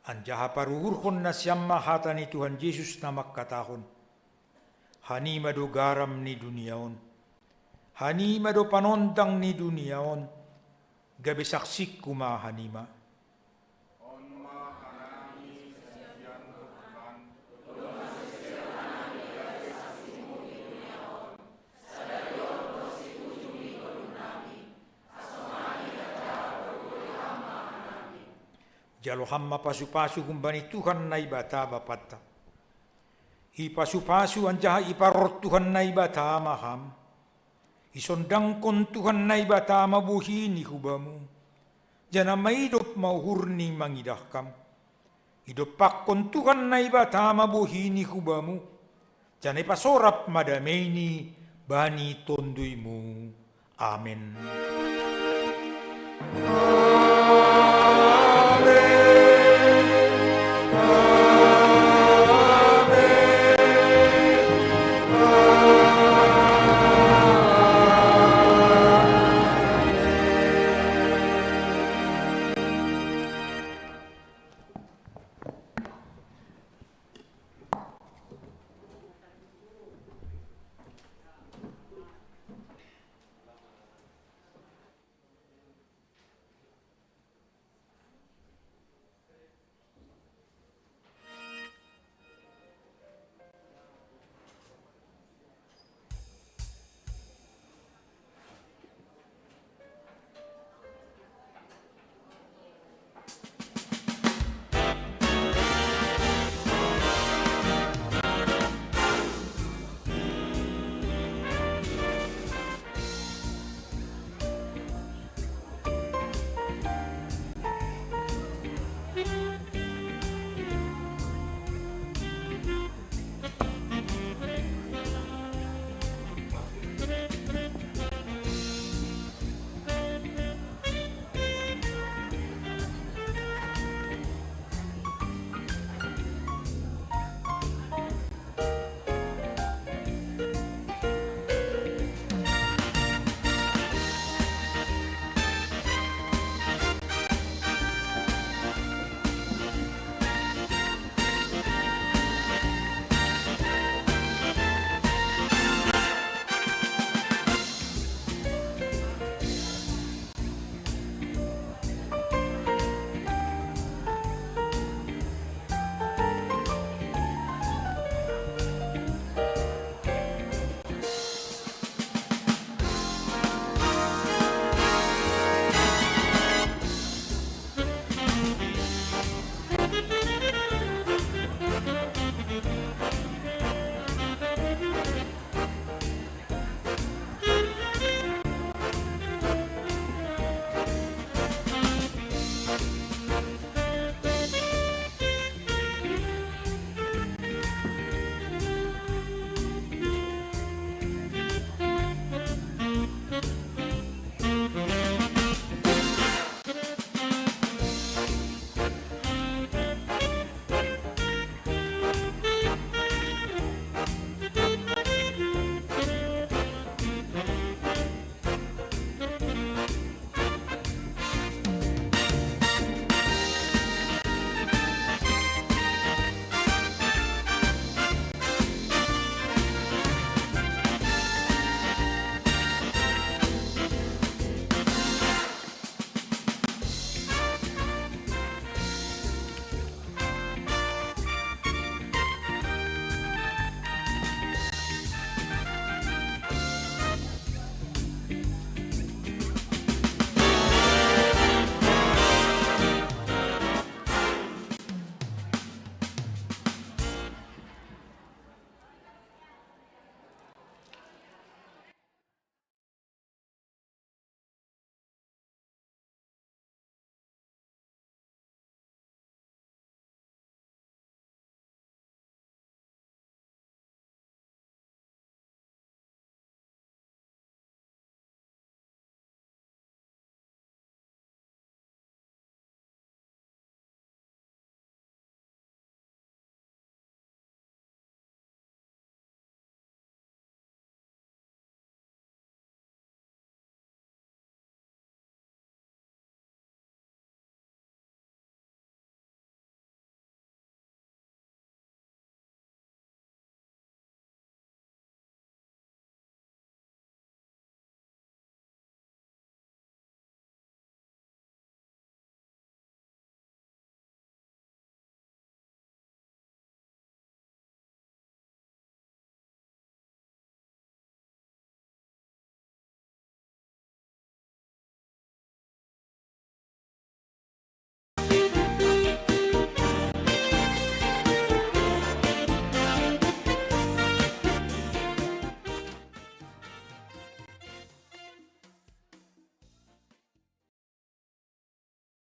anjaha paruhurhon nasiam ma hata ni Tuhan Jesus na mangkatahon: Hanima do garam ni dunia on. Hanima do panondang ni dunia on. Gabe saksingku ma hanima. Jalo Ham ma pasupasu humbani Tuhan Naibata Bapanta. Ipasupasu anjaha iparroh Tuhan Naibata ma Ham. Isondangkon Tuhan Naibata ma bohini hu Bamu, janah maidop ma uhurni mangidah Ham. Idompakkon Tuhan Naibata ma bohini hu Bamu, janah ipasorap ma dameini bani Tonduymu. Amen.